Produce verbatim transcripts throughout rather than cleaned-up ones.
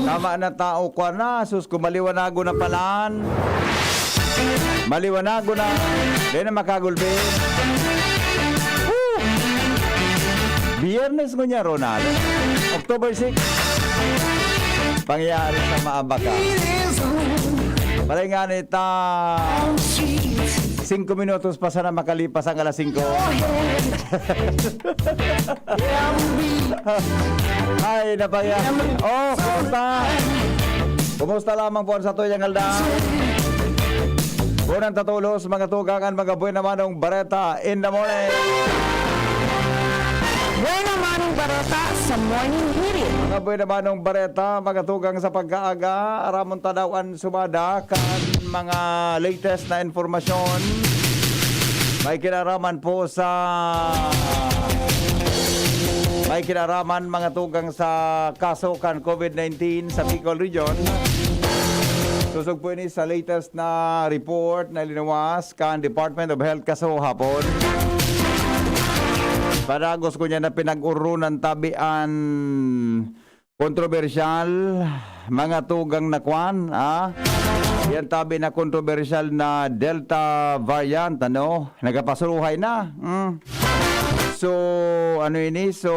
Tama na tao kwa na, sus ko, maliwanago na palan. Maliwanago na. Di na makagulpi. Woo! Biyernes ngunyan, Ronald. October six. Pangyayari sa Maabaka. Palay nga nita, singko minutos pa sana makalipas ang alas singko. Ay, napaya. Oh, kumusta? Kumusta lamang po sa tuyang aldaw? Unang tatulos, mga tugang, ang mga buena manong bareta in the morning. Buena manong bareta sa morning hearing. Mga buena manong bareta, mga tugang, sa pagkaaga, aramon tadawan sumada kan mga latest na impormasyon. May kinaraman po sa, may kinaraman, mga tugang, sa kaso kan COVID nineteen sa Bicol Region. Susog po ini sa latest na report na linuwas kan Department of Health kaso hapon. Padagos ko niya na pinag-urunan tabi an kontrobersyal, mga tugang na kwan, ah. Yan tabi na kontrobersyal na Delta variant, ano? Nagapasuruhay na. Mm. So, ano ini? So,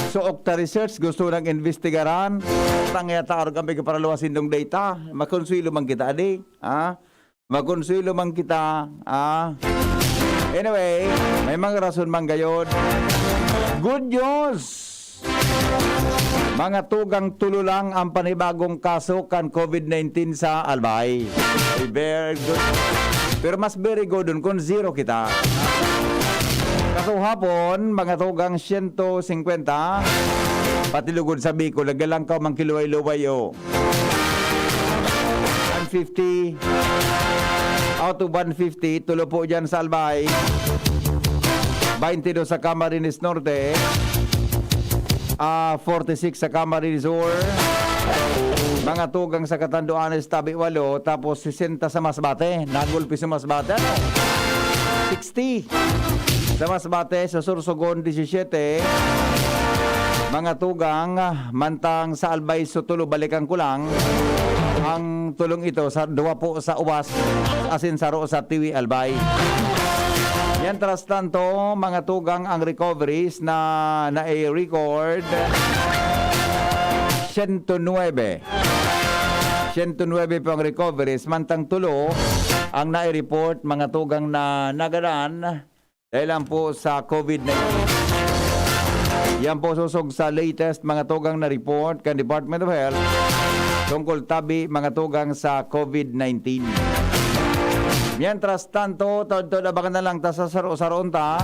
so Okta Research gusto nang investigaran. Tang yata arog ang pagkaparaluwas indong data. Makonsuelo man kita, adi. Ah? Makonsuelo man kita, ah. Anyway, may mga rason man gayod. Good news! Mga tugang, tulo lang ang panibagong kaso kan COVID nineteen sa Albay. Ay, very good. Pero mas very good dun kung zero kita. Kaso hapon, mga tugang, siyento singkwenta. Pati lugod sa Bicol, naglalangkaw man kiluway-luway, oh. One fifty. Out of one fifty, tulo po dyan sa Albay. Baintidos sa Camarines Norte. Ah, forty-six sa Camarines Sur. Mga tugang sa Catanduanes, tabi walo, tapos sesenta sa Masbate. Nagulpi sa Masbate, ano? Sixty. Sa Masbate, sa Sorsogon, disisiyete. Mga tugang, mantang sa Albay, so tulo, balikan ko lang. Ang tulong ito, sa duwa po sa Uwas, asin saro sa Tiwi, Albay. Mientras tanto, mga tugang, ang recoveries na nai-record, siyento nuebe. Siyento nuebe po ang recoveries, mantang tulo ang nai-report, mga tugang, na nagadan dahil lang po sa COVID nineteen. Yan po susog sa latest, mga tugang, na report kan Department of Health tungkol tabi, mga tugang, sa COVID nineteen. Mientras tanto, taod-taod abangan na lang ta sa saro-saroon ta,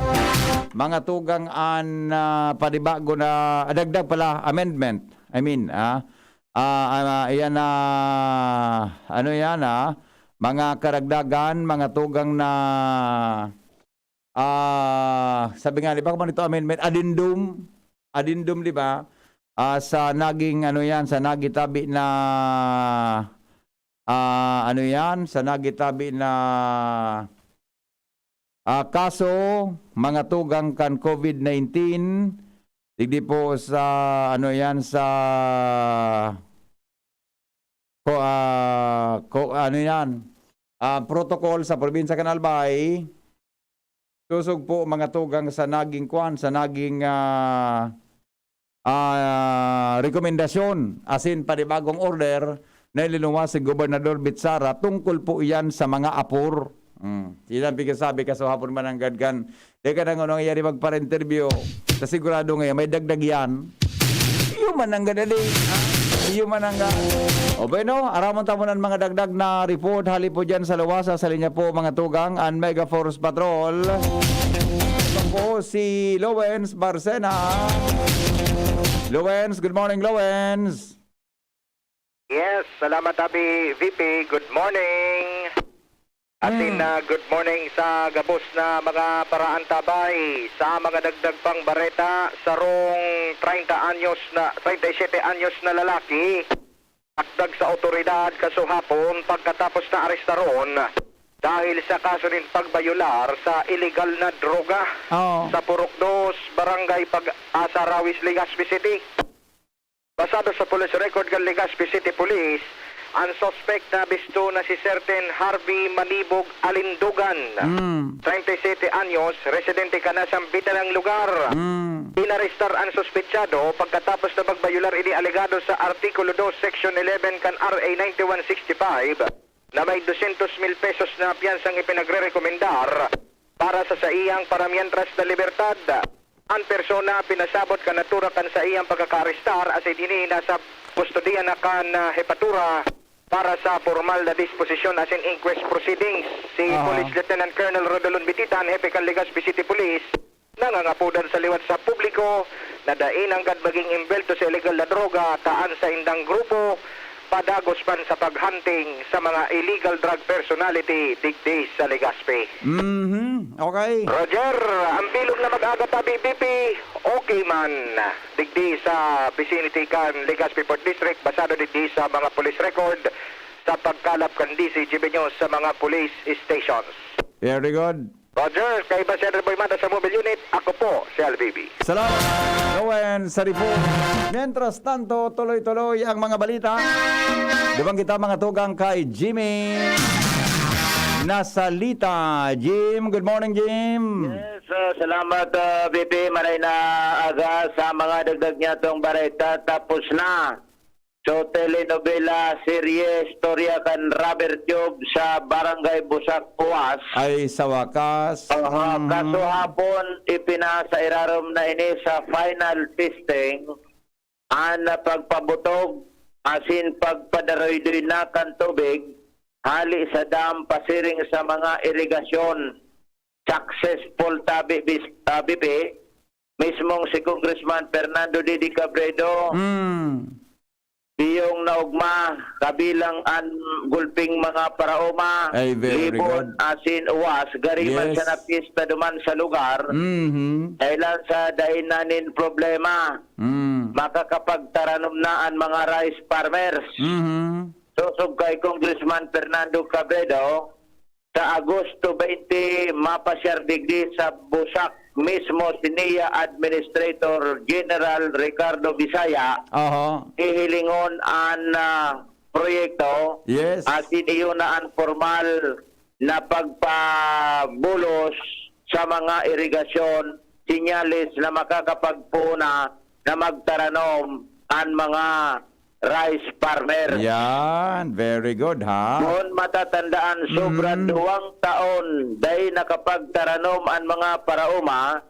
mga tugang, an, ah, panibago na, ah, dagdag pala, amendment. I mean, ah, ah, ah, yan na, ano yan, ah, mga karagdagan, mga tugang na, ah, sabi nga, di ba, kung ito amendment, addendum, addendum, di ba? Ah, sa naging, ano yan, sa nagitabi na, ah, ano yan, sa nagitabi na, ah, kaso, mga tugang kan COVID nineteen, digdi po sa, ano yan, sa, ko, ah, ko, ano yan, ah, protocol sa probinsya kan Albay. Susog po, mga tugang, sa naging kwan, sa naging, ah, ah, rekomendasyon, asin panibagong order na ilinuwas si Gobernador Bitsara tungkol po iyan sa mga apor. Hmm. Sinabi ka, sabi ka, so hapon mananggad kan, di ka nang unang yari magpara-interview. Sa sigurado ngayon, may dagdag yan. Iyo mananggad, adi. Iyo mananggad. O bueno, aramon ta muna ang mga dagdag na report. Hali po dyan sa Luwasa, sa linya po, mga tugang, ang Mega Force Patrol. Ito po si Lowens Barcena. Lowens, good morning, Lowens. Yes, salamat, Abi V P. Good morning. Atin Mm. na good morning sa gabos na mga paraantabay. Sa mga dagdag pang bareta, sarong treinta anyos na, treinta y siete anyos na lalaki, takdag sa awtoridad kasuhapon pagkatapos na arestaron dahil sa kaso nin pagbayolar sa iligal na droga Oo. sa Purok Dos, Barangay Pag-asa, Rawis, Legazpi City. Basado sa police record kan Legazpi City Police, ang suspect na bisto na si Certain Harvey Manibog Alindugan, Mm. treinta y siete anyos, residente kan nasambit na lugar. Mm. Inarestar ang suspetsado pagkatapos na magbayular ini alegado sa Artikulo dos, Section eleven kan R A ninety-one sixty-five, na may dosyentos mil pesos na piyansang ipinagrerekomendar para sa saiyang paramientras na libertad. Ang persona pinasabot kan natura kan saiyang pagkakaarestar asin ini nasa kustodiya na kan, ah, hepatura para sa pormal na disposisyon asin inquest proceedings. Si Aha. Police Lieutenant Colonel Rodolon Bititan, hepe kan Legazpi City Police, nangangapodan sa liwat sa publiko na dai nanggad maging imbelto sa ilegal na droga ta an saindang grupo padagos man sa paghunting sa mga illegal drug personality digdi sa Legazpi. Mhm. Okay. Roger, ang bilog na mag-aga pa, B P P, okay man. Digdi sa vicinity kan Legazpi Port District, basado digdi sa mga police record sa pagkalap kan D C G B News sa mga police stations. Very good. Roger, kaiba si Andrew Boy Mata sa Mobile Unit, ako po si L B B. Salamat, Owen, sa report. Mientras tanto, tuloy-tuloy ang mga balita. Duman kita, mga tugang, kay Jimmy Nasalita. Jim, good morning, Jim. Yes, ah, salamat, ah, B P. Maray na aga sa mga dagdag niya tong bareta. Tapos na. So, telenovela, serye, istorya kan rubber tube sa Barangay Busak, Uwas. Ay, sa wakas. Aha, Mm. kaso hapon, ipinasa irarom na ini sa final testing an pagpabutog asin pagpadaroydoy na kan tubig hali sa dam pasiring sa mga irigasyon. Successful tabi bis-, tabi pi, mismong si Congressman Fernando Didi Cabredo, Mm. biyong naogma, kabilang an gulping mga paraoma, Ay, very Libon, good. asin Uwas, gari man Yes. siya napista duman sa lugar, Mhm. dahilan sa dai na nin problema, Mm. makakapagtaranom na an mga rice farmers. Mhm. Sosog kay Congressman Fernando Cabredo, sa Agosto twenty, mapasyar digdi sa Busak mismo si NIA Administrator General Ricardo Bisaya, Aha. hihilingon an, ah, proyekto. Yes. Asin iyo na an formal na pagpabulos sa mga irigasyon, sinyales na makakapagpoon na na magtaranom an mga rice farmer. Yan, very good, ha? Kun matatandaan, sobra Mm. duwang taon dai nakapagtaranom an mga paraoma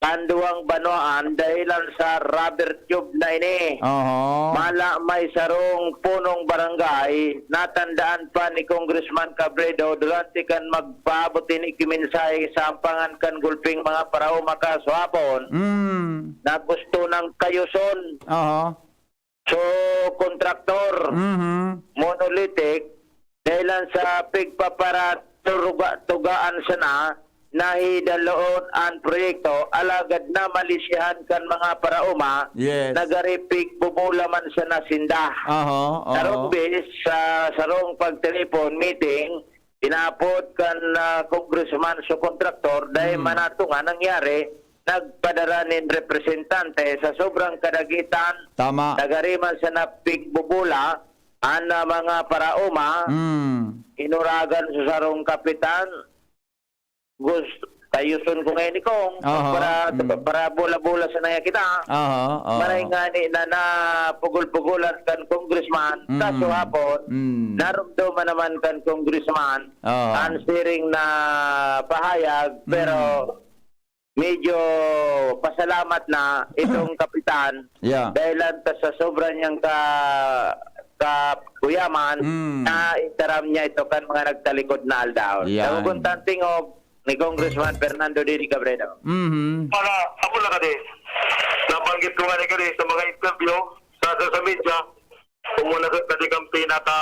kan duwang banwaan dahilan sa rubber tube na ini. Oho. Mala may sarong punong barangay, natandaan pa ni Congressman Cabredo durante kan magpaabot ini ki mensahe sa ampangan kan gulping mga paraoma kasuhapon Mm. na gusto nang kayuson. Oho. So, kontraktor, Mhm. Monolithic, dahilan sa pigpaparatuga-tugaan sana, nahidaloon an proyekto, alagad namalisyahan kan mga paraoma, Yes. nagaripig bubula man sana sinda. Aha, aha. Sarong bis, sa sarong pagtelepon meeting, inapod kan, ah, congressman sa kontraktor, dahil Mm. manatunga nangyari, nagpadara nin representante sa sobrang kadagitan, Tama. nagariman sa napig bubula, an, ah, mga paraoma, Mm. inuragan sa sarong kapitan, gus-, kayuson ko ngayon ni Kong, Aha, para, mm. para bola-bola sa naya kita. Aha, aha. Maray ngani na napugol-pugolan kan congressman, Mm. kaso hapon, Mm. narumduman naman kan congressman Aha. an siring na pahayag, pero Mm. medyo pasalamat na itong kapitan Yeah. dahil lang ta sa sobra niyang ka-, kakuyaman Mm. na itaram niya ito kan mga nagtalikod na aldaw. Yan. Naguguntan tingog ni Congressman Fernando Didi Cabredo. Mhm. Para ako lang kadi, nabanggit ko nga ni kadi sa mga interview, sa, sa, sa media, kung muna sa kadi kang pinaka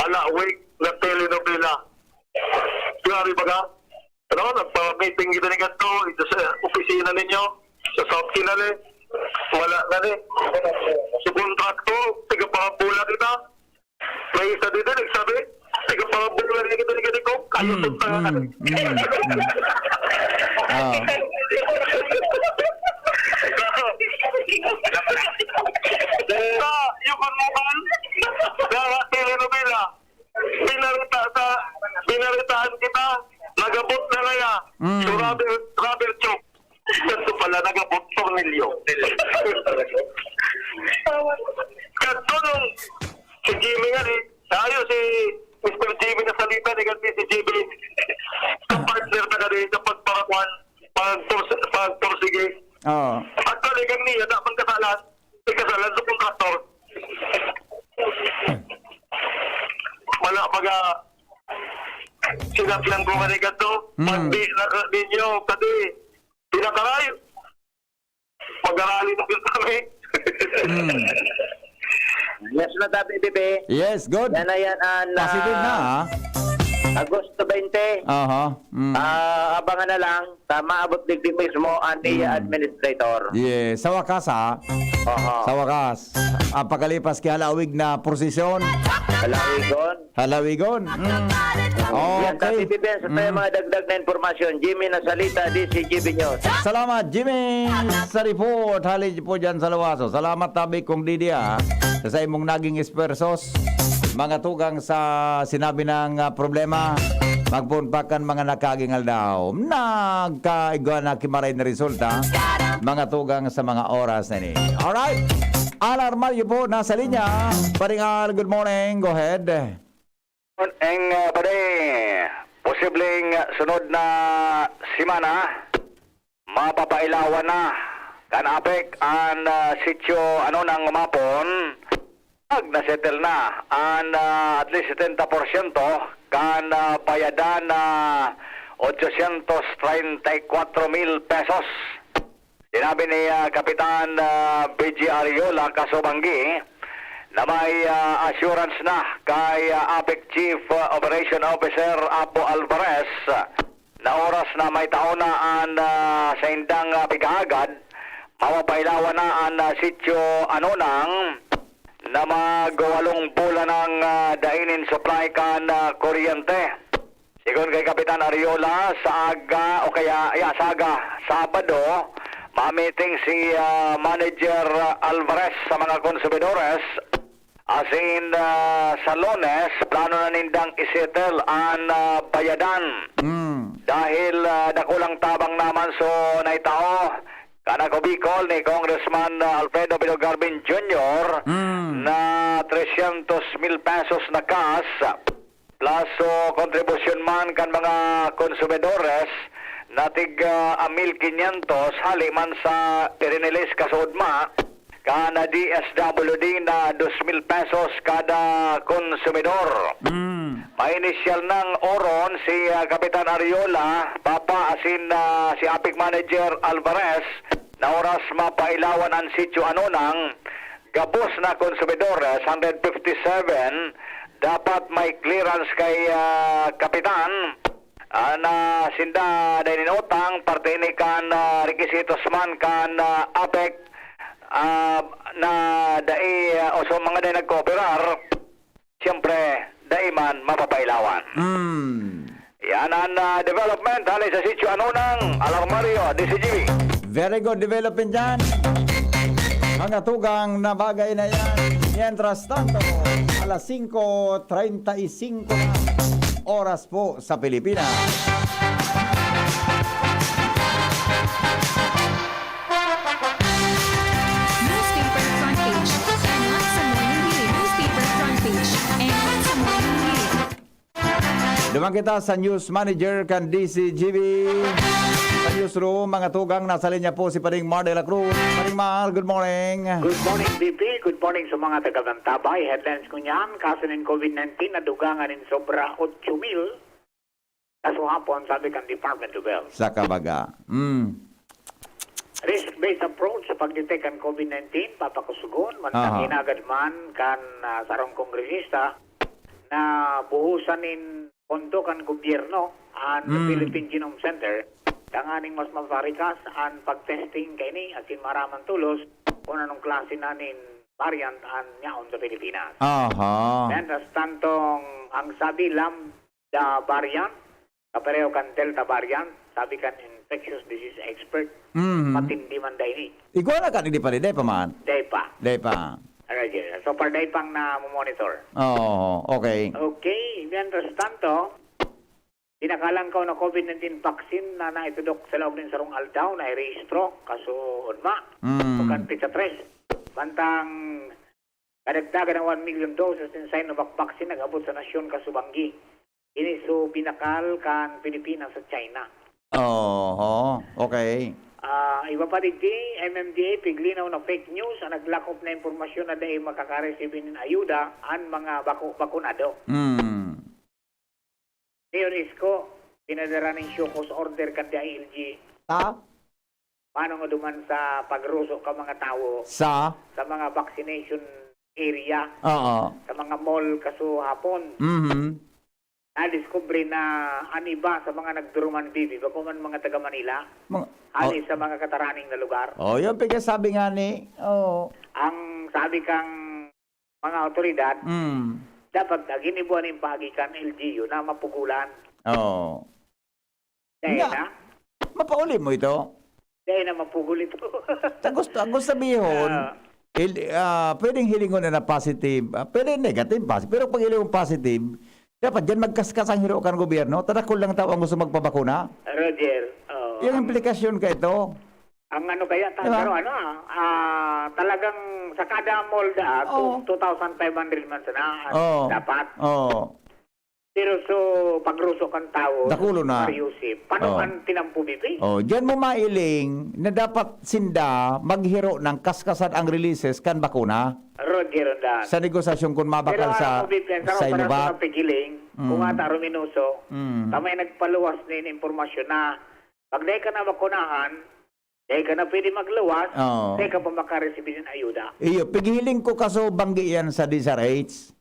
ala, week na telenovela. Grabe baga. Ano, nagpa-meeting kita ni Ganto, ito sa opisina ninyo, sa South Kinale. Wala na ni. Sa kontrakto, tiga-Pangabula kita. May isa dito, nagsabi, tiga-Pangabula na kita ni Ganito. Ano Mm, to, mm, mm, mm. Ah. Sa, yung kanuman, sa telenovela, pinarita sa, pinaritaan kita, nagabot na kaya, Mm. so rubber, rubber tube. Ito pala, nagabot, tornilyo. Kadto nung si Jimmy nga, eh, tayo si Mister Jimmy na salita, ni Gandhi si Jimmy. Kapartner na kami sa pagparakuan, pagpurs-, pagpursige. Oo. At talagang niya, dapat kasalan, ikasalan sa kontraktor. Wala pag, ah, sinabihan ko nga ni Gato, Mm. pag di na ninyo, kadi, pinakaray. Pag-aralin mo yun kami. Mm. Yes na, Daddy Bibi. Yes, good. Yan na yan, an, Positive na, ah, ah. Agosto twenty. Aha. Mm. Ah, abangan na lang, sa maabot digdi mismo, an iya Mm. administrator. Yes. Sa wakas, ah. Aha. Sa wakas. Ang pagkalipas kay halawig na prosesyon. Halawigon. Halawigon. Mm. Yan, Okay. Daddy Bibi, sa tayo Mm. mga dagdag na impormasyon. Jimmy Nasalita, D C G B News. Salamat, Jimmy, sa report. Hali po dyan sa Luwaso. Salamat, tabi kong Didi, ah, sa, sa imong naging esfuerzos. Mga tugang sa sinabi ng, ah, problema, magpunpakan mga nakaging aldaw. Nagkaigwa na kimaray na resulta. Mga tugang sa mga oras na ini. Alright. Alarmario po, nasa linya. Paring Al, good morning. Go ahead. Ang, ah, pwede, posibleng sunod na semana, mapapailawan na kan APEC an, ah, sitio ano nang umapon, pag nasettle na an, ah, at least setenta porsyento kan, ah, bayadan na ochocientos treinta y cuatro mil pesos. Sinabi ni, ah, Kapitan, ah, B G Ariola Kasobanggi na may, ah, assurance na kay, ah, APEC Chief, ah, Operation Officer Apo Alvarez, ah, na oras na may tao na an, ah, saindang, ah, pighaagad, mapapailawan na an, ah, sitio Anonang na magwalong bulan ang, ah, dai nin supply kan, ah, kuryente. Sigon kay Kapitan Ariola, sa aga o kaya, ya, sa aga, Sabado, mamiting si, ah, Manager Alvarez sa mga konsumidores. Asin, ah, sa Lunes, plano na nindang isettle an, ah, bayadan. Mm. Dahil, ah, dakulang tabang naman so naitao kan Ako Bicol ni Congressman, ah, Alfredo Pino Garvin Junior Mm. na trescientos mil pesos na cash. Plus, so, kontribusyon man kan mga konsumidores na tig, ah, mil quinientos, hali man sa irinelease kasuodma kan D S W D na dos mil pesos kada konsumidor. Mm. Mainisyal nang oron si, ah, Kapitan Ariola, Papa, asin, ah, si APEC Manager Alvarez na oras mapailawan an sitio Anonang, gabos na konsumidores, hundred fifty-seven, dapat may clearance kay, ah, Kapitan. Ah, na sinda dai nin utang, parte ini kan, ah, requisitos man kan, ah, APEC, ah, na dai, ah, o sa mga dai nagkooperar, siyempre, dai man mapapailawan. Mm. Yan ang, ah, development hali sa sitio Anonang, Alarmario, D C G B. Very good development yan. Mga tugang na bagay na yan. Mientras tanto, alas singko treinta y cinco na oras po sa Pilipinas. Newspaper front page. And what's a morning read? Newspaper front page. And what's a morning read? Duman kita sa news manager kan D C G B. Sa newsroom, mga tugang, nasa linya po si Paring Mar de la Cruz. Paring Mar, good morning. Good morning, B P. Good morning sa mga taga-Mantabay. Headlines ko niyan, kaso nin COVID nineteen, nadugangan nin sobra otso mil. Kaso hapon, sabi kan Department of Health. Sa kabaga. Mm. Risk-based approach sa pag-detect kan COVID nineteen, papakusugon, mantang Aha. hinagad man kan, ah, sarong kongresista na buhusan nin pondo kan gobyerno an Mm. Philippine Genome Center, tanganing mas maparikas an pag-testing kaini asin maaraman tolos kun anong klase na nin variant an yaon sa Pilipinas. Aha. Mientras tantong, ang sabi, Lambda variant, Kapareho kan Delta variant, sabi kan infectious disease expert, Mhm. matindi man daw ini. Igwa na ka, di pa rin, di pa man. Dai pa. Di pa. Ano yun? So far, dai pang na-monitor. Oo, okay. Okay, mientras tanto, binakalan ko na COVID nineteen vaccine na naitudok sa loob ng sarong aldaw na irehistro, kaso unma, Mm. pagkan pizza tres. Mantang kadagdagan ng one million doses ng Sinovac vaccine nag-abot sa nasyon kaso banggi. Ini so binakal kan Pilipinas sa China. Oho, okay. Ah, iba pa digdi, M M D A, piglinaw na fake news, ang naglakop na impormasyon na dai makakareceive nin ayuda an mga bako-, bakunado. Mm. Mayor Isko, pinadara nin show cause order kan D I L G. Ta? Paano nga duman sa pagruso ka mga tawo Sa? sa mga vaccination area, Oo. sa mga mall kaso hapon? Mhm. Nadiskubre na an iba sa mga nagduruman, bibi, bako man mga taga Manila, Mga, hali sa mga kataraning na lugar. Oh, yun, pagkasabi nga ni, oh, Ang sabi kang mga awtoridad, mm, dapat na ginibuan nin pagi kan L G U na mapugulan. oh. Dahil Nga. na, Mapauli mo ito? dahil na mapugol ito. Ang gusto, ang gusto sabihon, Ah. il, ah, pwedeng hilingon na, na positive, ah, pwede negative, positive. Pero pag hilingon positive, dapat dyan magkaskas ang hiro kan gobyerno. Tadakol lang tao ang gusto magpabakuna. Roger, oh, Yung implikasyon ka ito. Ang ano kaya, ta- Diba? Pero ano, ah, ah, talagang sa kada mall da, Oo. two thousand five hundred man sana, ah, Oo. dapat. Oo. Pero so, pagruso kan tao, Dakulo na. Mario Yusip, paano Oo. ang tinampo, bibi? Oh, diyan mo mailing na dapat sinda maghiro ng kaskasan ang releases kan bakuna Roger, Rondan. sa negosasyon kung Pero mabakal ano sa, ko, Bibi, ang sarong sa para Inubak. Sa pigiling, Mm. kung ata ruminoso, Mm. Kamay nagpaluwas na yung impormasyon na pag dahil ka na makunahan, dahil ka na pwede magluwas, Oo. dahil ka pa makareceive ng ayuda. Iyo, pighiling ko kaso banggi yan sa D S R H.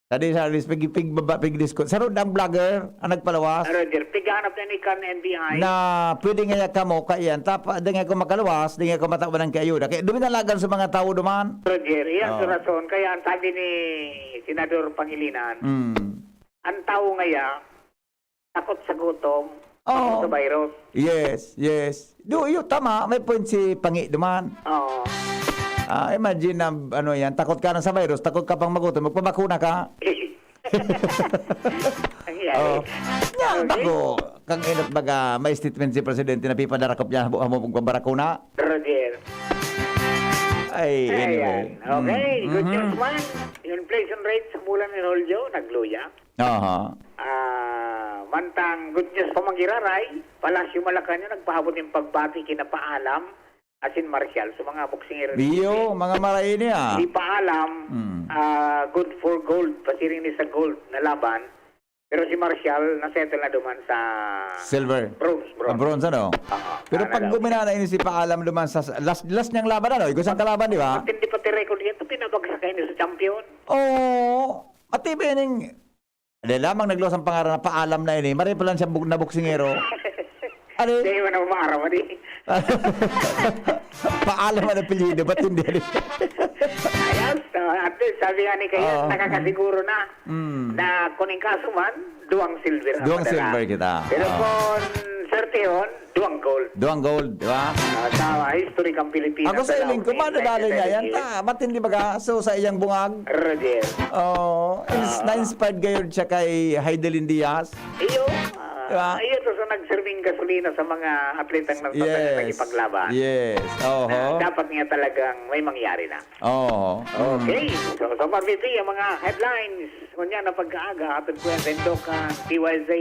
Sa D S R H, pig, pig, baba, pig disco. Sarod ang vlogger ang nagpalawas Roger, pighanap na ni kan N B I. na pwede nga kamo kaiyan. Tapa, di nga ko makaluwas, di nga ko matawan ng kayuda. Kaya duminalagan sa mga tao duman. Roger, iyan Oo. sa rason. Kaya ang sabi ni Senador Pangilinan, Mm. ang tao ngaya, takot sa gutom, Oo. takot sa virus. Yes, yes. Do, yun, tama. May point si Pangi duman. Oo. Ah, imagine na, ano yan, takot ka na sa virus, takot ka pang magutom, magpabakuna ka. Ang yari. Oh. Yan, Okay. bago. Kang inot baga, may statement si Presidente na pipadarakop niya, hamo, hamo, magpabarakuna. Roger. Ay, anyway. Ayan. Okay, Mm. good Mhm. news man. Yung inflation rate sa bulan ni Julio, nagluya. Aha. Ah, mantang good news pa manggiraray, Palasyo Malacañang nagpaabot ng pagbati kinapaalam asin Marcial sa mga boksingero. Iyo, mga maraini ah. Si Paalam, Mm. ah, good for gold, pasiring ni sa gold na laban. Pero si Marcial, nasettle na duman sa Silver. Bronze, bronze. Ah, bronze, ano? Ah, Pero ah, pag nalaw. Guminana ini si Paalam duman sa last, last niyang laban, ano? Igusang kalaban, di ba? Matindi pati record niya. Ito, pinabagsak kayo sa champion. Oo. At iba ining, di lamang nagluwas ang pangaran na Paalam na ini. Maray pa lang siya bu- na boksingero. Ano? Hindi mo na umaaraw, di. Paalam ang apelyido, ba't hindi? Ayan, so, at least, sabi nga ni kayo, Oo. Nakakasiguro na Mm. na kung in kaso man, duwang silver ang Duwang madala. Silver kita. Pero Oo. Kung swertehon, duwang gold. Duwang gold, di ba? Ah, sa history kang Pilipinas. Ako sa iling ko, madadali niya yan. Ta, matindi baga. So, sa iyang bungag. Roger. Oh, ins- na-inspired kayo siya kay Heidelin Diaz. Iyo, ah, Diba? Iyo to sa nagsirbing gasolina sa mga atletang nagpapalagay Yes. Ipaglaban. Yes. Oho. Na dapat niya talagang may mangyari na. Oo. Mm. Okay. So, so Marvin, ang mga headlines, ngunyan na pag-aaga, hatod ko yan sa Indokan, P Y Z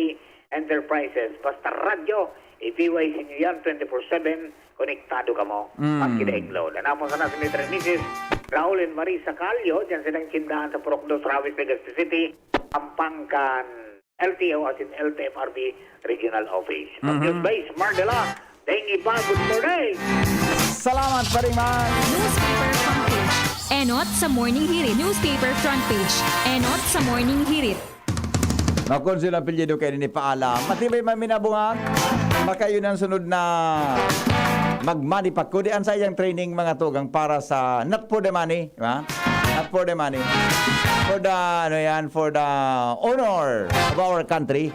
Enterprises. Basta radyo, i-P Y Z nyo yan, twenty-four seven, konektado kamo. Mm. Pagkidaing load. Anapon sana si Mister and Missus Raul and Marisa Calio, dyan silang tindahan sa Purok Dos, Rawis, Legazpi City, Pampangkan, L T O asin L T F R B Regional Office. Mhm. News Base, Mardela, Deng Iba, good morning! Salamat, Pariman. Newspaper front page. Enot sa Morning Hirit. Newspaper front page. Enot sa Morning Hirit. Makon sila apelyido kay ni Paalam. Matibay man minabungag. Makayo ang sunod na magmani pa. Kundi ang sayang training, mga tugang, para sa not for the money, di ba? Not for the money. For the, ano yan, for the honor of our country.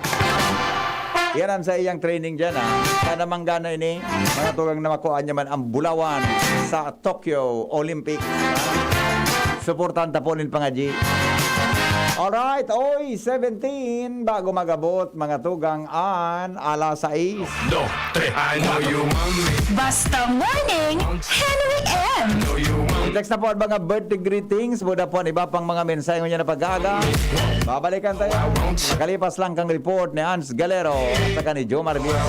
Yan ang sa iyang training dyan, ha. Sana manggana ini, mga tugang na makuha niya man ang bulawan sa Tokyo Olympics. Suportahan ta po nin pangadyi. Alright, oy, seventeen, bago magabot, mga tugang, an alas sais. Dos, tres, I know you want me. Basta Morning, Henry M. Know you want me. Text na po ang mga birthday greetings, buda po ang iba pang mga mensahe niya na pag-aaga. Babalikan tayo. Makalipas lang kang report ni Hans Galero at saka ni Jomar Biel.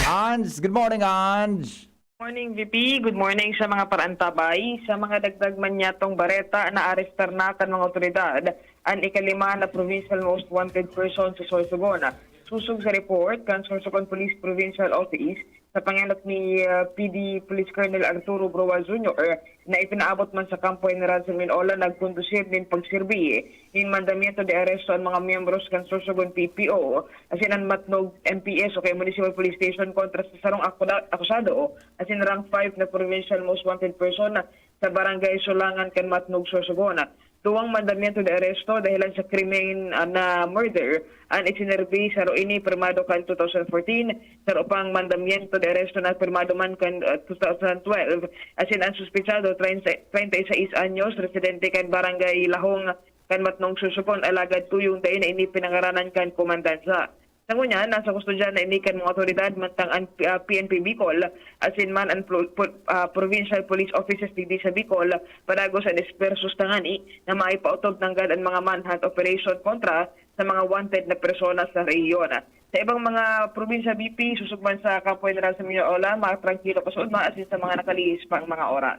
Hans, good morning, Hans. Morning, V P. Good morning sa mga parantabay. Sa mga dagdag man niyatong bareta, naarestar na kan mga otoridad an ikalima na provincial most wanted person sa Sorsogon. Susog sa report kan Sorsogon Police Provincial Office, sa pangenot ni uh, P D Police Colonel Arturo Broa Junior, na ipinaabot man sa Kampo General sa Minola, nagkondusir nin pagserbi nin mandamiento de aresto an mga miyembros kan Sorsogon P P O, asin an Matnog M P S o kaya Municipal Police Station kontra sa sarong akuda- akusado, asin rank five na provincial most wanted person sa Barangay Sulangan kan Matnog, Sorsogon. Duwang mandamiento de aresto dahilan sa krimen ah, na murder an isinerbi, saro ini pirmado kan two thousand fourteen, saro pang mandamiento de aresto na pirmado man kan ah, two thousand twelve, asin ang suspetsado, treinta, treinta y seis anyos, residente kan Barangay Lahong kan Matnog, Sorsogon, alagad tuyong dai na ini pinangaranan kan komandansa. Sa ngunyan, nasa kustodiya na ini kan mga otoridad mantang an ah, P N P Bicol, asin man an pro- pro- ah, provincial police offices digdi sa Bicol, padagos an espersos tangani na maipaotob nanggad an mga manhunt operation kontra sa mga wanted na persona sa rehiyon. Sa ibang mga probinsya, V P, susog man sa Kampo General sa Minola, mga trangkilo kasunod asin sa mga nakalihis pa ang mga oras.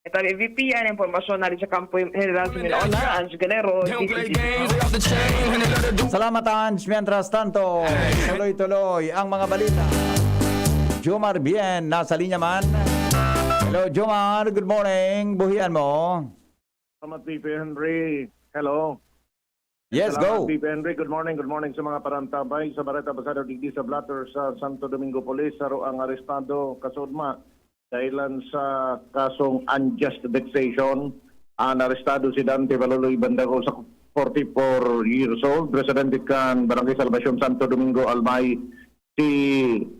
Ito ang V P, ang impormasyon na rin sa Kampo General sa Minola, Ange Galero, D C G. Salamat, Ange. Mientras tanto, tuloy-tuloy ang mga balita. Jomar Bien, nasa linya man. Hello, Jomar. Good morning. Buhian mo. Salamat, V P Henry. Hello. Yes, Salamat, go. V P Henry. Good morning, good morning sa mga parantabay. Sa Bareta Pasado digdi sa Blotter sa Santo Domingo Police, saro ang arestado, kasudma, dahilan sa kasong unjust vexation. Ang arestado si Dante Baloloy Bandago sa forty-four years old, residente kan Barangay Salvacion, Santo Domingo, Albay. Si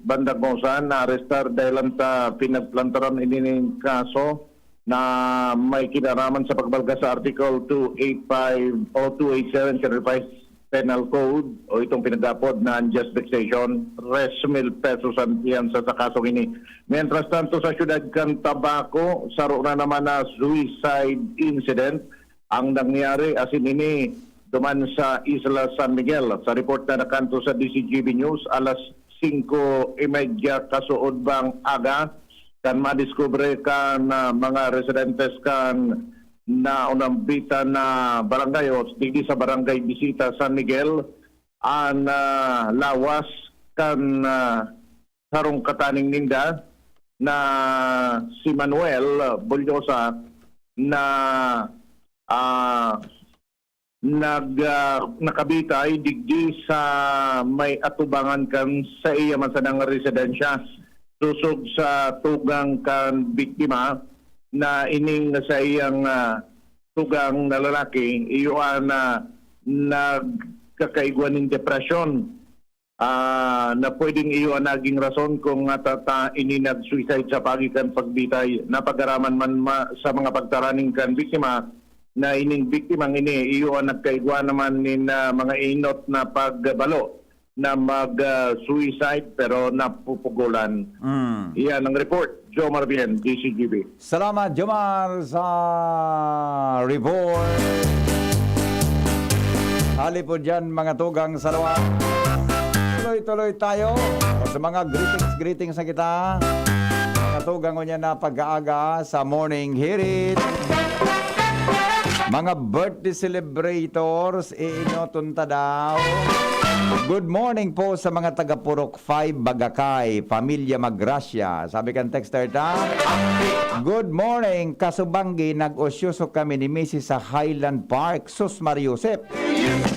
Bandagosa naarestar dahilan sa pinagplantaran ini ning kaso na may kinaraman sa pagbalga sa Article two eight five o two eight seven sa Revised Penal Code o itong pinag-apod na unjust vexation, tres mil pesos ang piyansa sa kasong ini. Mientras tanto, sa siyudad kan Tabaco, saro na naman na suicide incident ang nangyari, asin ini duman sa Isla San Miguel. Sa report na nakanto sa D C G B News, alas singko y media kasuodbang aga, kan madiskubre kan ah, mga residentes kan naunambitan na barangay o digdi sa Barangay Bisita San Miguel, an ah, lawas kan ah, sarong kataning ninda na si Manuel Bulyosa na ah, nag ah, nakabitay digdi sa may atubangan kan sa iya man sanang residensya, sosog sa tugang kan biktima na ining sa iyang ah, tugang na lalaki iyo na nagkakaigwa nin depresyon ah, na pwedeng iyo an naging rason kung nga ta, ta ini nag-suicide sa pagi kan pagbitay. Napagaraman man ma, sa mga pagtaraning kan biktima na ining biktimang ini iyo an nagkaigwa naman nin ah, mga inot na pagbalo na mag-suicide pero napupugulan. Mm. Iyan ang report. Jomar Bien, D C G B. Salamat, Jomar, sa report. Hali po dyan, mga tugang sa lawa. Tuloy-tuloy tayo sa mga greetings, greetings na kita. Mga tugang ko niya na pag-aaga sa Morning Hirit. Mga birthday celebrators, iinoton ta daw. Good morning po sa mga taga Purok five Bagakay, Pamilya Magracia. Sabi kan texter ta, "Good morning, Kasubanggi, nag-osyoso kami ni Misis sa Highland Park, Sus Mariosep.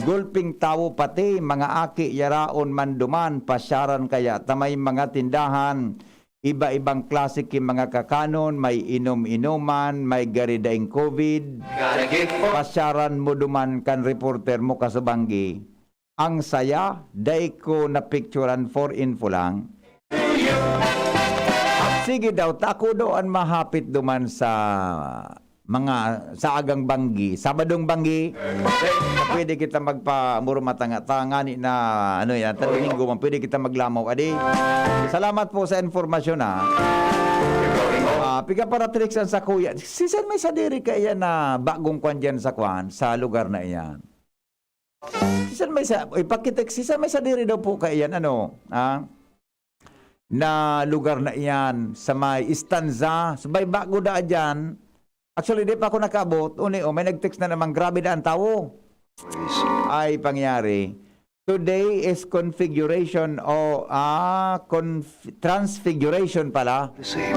Gulping tawo pati, mga aki, yaraon man duman, pasyaran kaya ta may mga tindahan, iba-ibang klase ki mga kakanon, may inom-inoman, may gari daing covid. Pasyaran mo duman kan reporter mo, Kasubanggi." Ang saya, dai ko napicturan, for info lang. Sige daw, ta ako daw an mahapit duman sa mga, sa agang banggi, Sabadong banggi. Pwede kita magpamuro matanga-tanga ni na, ano yan, tatlong linggo man, pwede kita maglamaw. Adi, salamat po sa informasyon, ha. Ah, piga para tricks ang sa kuya. Sisan may sadiri kaiyan na bagong kwan dyan sa kwan, sa lugar na iyan? Sisan may sa, ipakitek, sisan may sadiri daw po kaiyan, ano, ah, na lugar na iyan, sa may Estanza, sa may bago da dyan. Actually, di pa ako nakaabot. Uni, oh, may nag-text na naman, "Grabe na ang tawo." Ay, pangyari. Today is configuration o, ah, conf-, transfiguration pala. The same.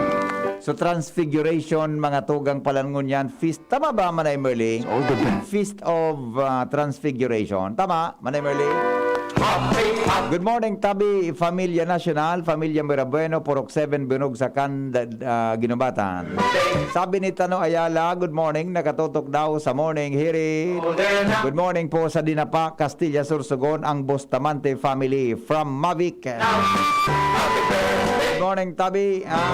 So, transfiguration, mga tugang palangon yan. Feast, tama ba, Manay Merly? All the best. Feast of, ah, Transfiguration. Tama, Manay Merly? Good morning, Tabi, Familia Nacional, Familia Mirabueno, Purok seven, Binog, Sakan, da-, ah, Ginubatan. Sabi ni Tano Ayala, "Good morning, nakatutok daw sa morning, Hiri." Good morning po sa Dinapa, Castilla, Sorsogon, ang Bustamante family from Mavic. Good morning, Tabi. Ah.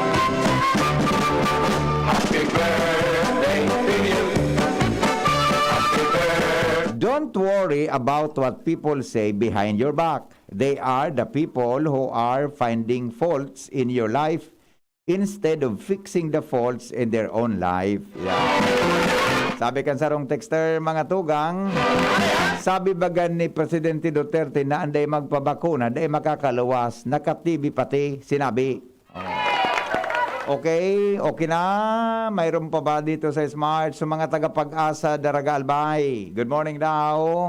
Don't worry about what people say behind your back. They are the people who are finding faults in your life instead of fixing the faults in their own life. Yeah. Sabi kan sarong texter, mga tugang, sabi baga ni Presidente Duterte na anday magpabakuna, dai makakaluwas, naka-T B pati, sinabi. Oh. Okay, okay na. Mayroon pa ba dito sa Smart? Sa mga taga-Pag-asa, Daraga Albay. Good morning daw.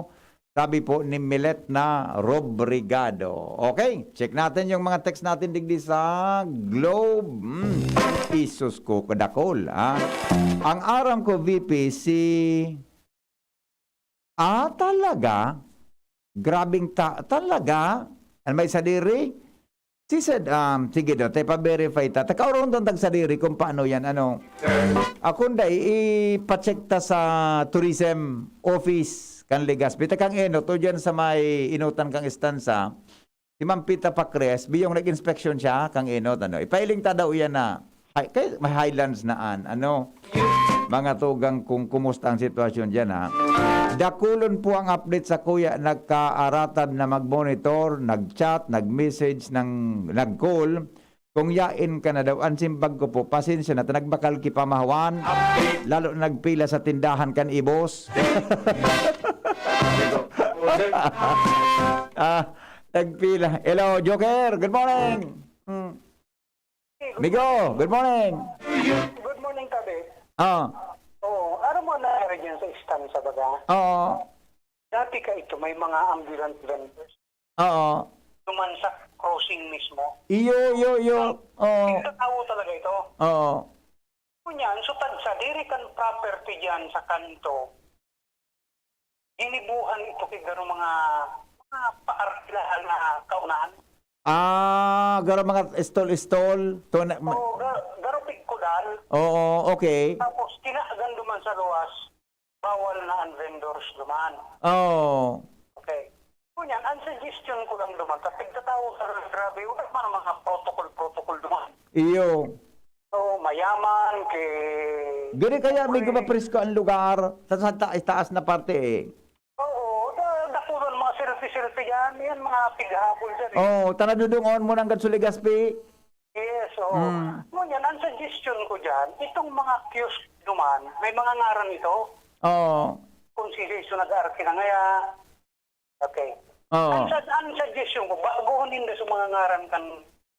Sabi po ni Milet na Robrigado. Okay, check natin yung mga text natin digdi sa Globe. Hmm. Isus ko, kadakol, ha? Ang aram ko, V P, si... Ah, talaga? Grabing ta-, talaga? Ano may sadiri? She said, um, sige daw, tayo pa-verify ta. Takaurong tong tagsadiri kung paano yan, ano. Ako nda, i-, ipacheck ta sa tourism office kan Legazpi. Ta kang enot, o dyan sa may inutan kang estansa, si Ma'am Pita Pacres, biyong nag-inspeksyon siya, kang enot, ano. Ipailing ta daw yan na, hay-, kay, may highlands na an, ano. Mga tugang, kung kumusta ang sitwasyon diyan, ha. Dakulon po ang update sa kuya, nagkaaratad na mag-monitor, nag-chat, nag-message, nang, nag-call. Kung yain ka na daw, ang simbag ko po, pasensya na, ta nagbakal ki pamahawan, lalo na nagpila sa tindahan kan Ibos. Ah, nagpila. Hello, Joker. Good morning. Hmm. Migo, good morning. Good morning, Tabi. Ah. Oo, aram mo na rin dyan sa Estansa, baga? Oo. Dati ka ito, may mga ambulant vendors. Oo. Duman sa crossing mismo. Iyo, iyo, iyo. Oo. Tigtatawo talaga ito. Oo. Ngunyan, so tagsa, diri kan property dyan sa kanto. Ginibuhan ito kay garo mga, mga paarkilahan na kaunahan. Ah, garo mga stall-stall. To na, ma- Oo, ga-, garo pigkudan. Oo, okay. Tapos, tinagan duman sa luwas, bawal na ang vendors duman. Oo. Okay. Ngunyan, ang suggestion ko lang duman, kasi nagtatawo sa grabe, wala man ang mga protocol-protocol duman. Iyo. So, mayaman, kay Gani kaya, may Siyempre. gumapresko ang lugar sa, sa ta-, taas na parte, eh. Oo, da-, dakulan mga selfie-selfie yan. Yan, mga pighabol dyan, eh. Oo, ta nadudungon mo nanggad sa Legazpi. Yes, oo. Mm. Ngunyan, ang suggestion ko dyan, itong mga kiosk duman, may mga ngaran ito. Oo. Kung sino-sino nag-aarki na ngaya. Okay. Oo. Ang sa-, ang suggestion ko, baguhon ninda sa mga ngaran kan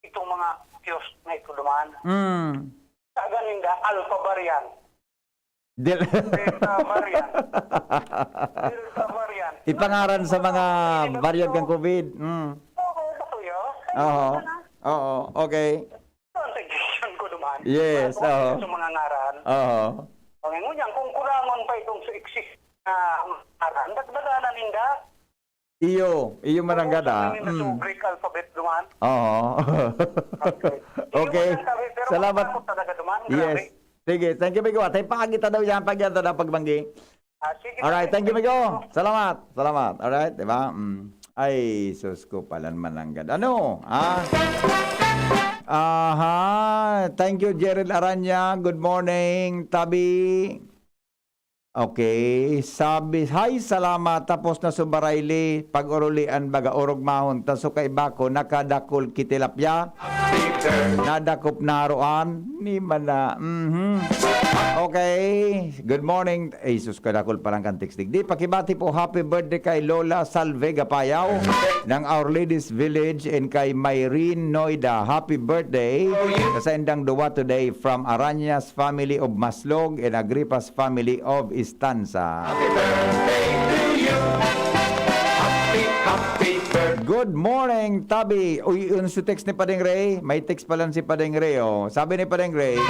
itong mga kiosk na ito duman. Mm. Tagan ninda, Alpha variant. Del- Delta variant. Delta variant. Ipangaran sa mga variant kan COVID. Mm. Oo, ba, kuya? Oo. Ano na? Oo, okay. Ito ang suggestion ko duman. Yes, Bago oo. sa mga ngaran. Oo. Okay, ngunyan, kung kulangon pa itong sa exist na ngaran, dagdagan na ninda. Iyo, iyo man ang gada. Ano yung Mm. Greek alphabet duman? Oo. Okay. Sige, Okay. magandang gabi, pero Salamat. matakot talaga duman. Yes. Grabe. Sige, thank you, Migo. Atay pagita daw yan, pagita daw pagbanggi. Ah, sige, Alright, sige. thank you, Migo. Salamat, salamat. Alright, di ba? Mm. Ay, sus ko, palan mananggad. Ano? Ah? Aha. Thank you, Jerry Aranya. Good morning, Tabi. Okay. Sabi, "Hi, salamat." Tapos na subaray li, pag-urulian baga, orog mahon. Ta so kaiba ko, nakadakul ki tilapia. Nadakop na haroan. Ni mana. Mhm. Okay. Good morning. Ay, sus, kadakul pa lang kan text. Di, pakibati po, happy birthday kay Lola Salve Gapayaw ng Our Lady's Village and kay Myrene Noida. Happy birthday sa saindang duwa today from Arañas family of Maslog and Agripas family of Estanza. Happy birthday to you. Happy, happy birthday. Good morning, Tabi. Uy, yun si text ni Padeng Ray. May text pala si Padeng Ray, oh. Sabi ni Padeng Ray,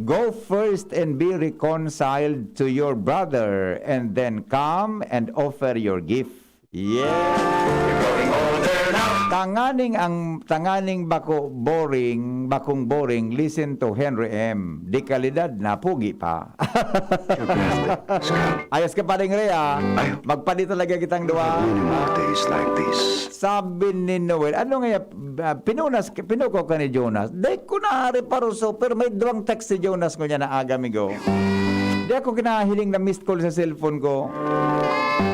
"Go first and be reconciled to your brother, and then come and offer your gift." Yeah! Tanganing ang, tanganing bako boring, bakong boring, listen to Henry M. De kalidad na, pugi pa. Ayos ka pa rin, Rhea. Ay. Magpadi talaga kitang duwa. Many more days like this. Sabi ni Noel, ano nga, ah, pinunas, pinukaw ka ni Jonas? Dai ko na reparo, so, pero may duwang text si Jonas ngunyan na aga, amigo. Di ako kinahiling na missed call sa cellphone ko.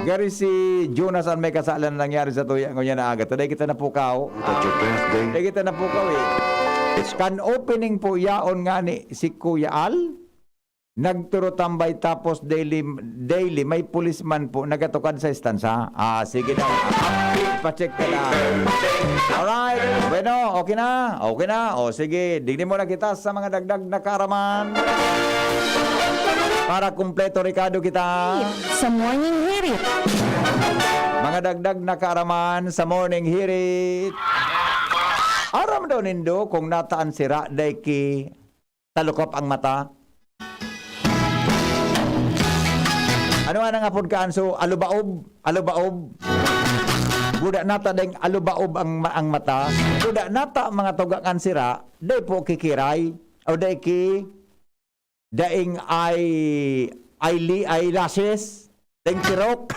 Gari si Jonas ang may kasalan na nangyari sa tuya ngunyan na aga. Taday kita napukaw. At your birthday. Taday kita napukaw eh. Kan opening po yaon nga ni si Kuya Al, nagturutambay tapos daily, daily may pulisman po nagatukad sa estansa. Ah, sige daw. Pacheck ka na. Alright. Bueno, okay na. Okay na. O sige, digdi muna kita sa mga dagdag na kaaraman. Para kumpleto, Ricardo, kita. Sa Morning Hirit. Mga dagdag na kaaraman sa Morning Hirit. Aram daw nindo kung nataan sira dai ki talukop ang mata? Ano nga nang apod ka, Anso? Alubaob? Alubaob? Buda nata ding alubaob ang, ma-, ang mata. Buda nata mga tugang an sira, dai po kikiray. O dai ki, daing ay, ay li-, eyelashes. Daing tirok.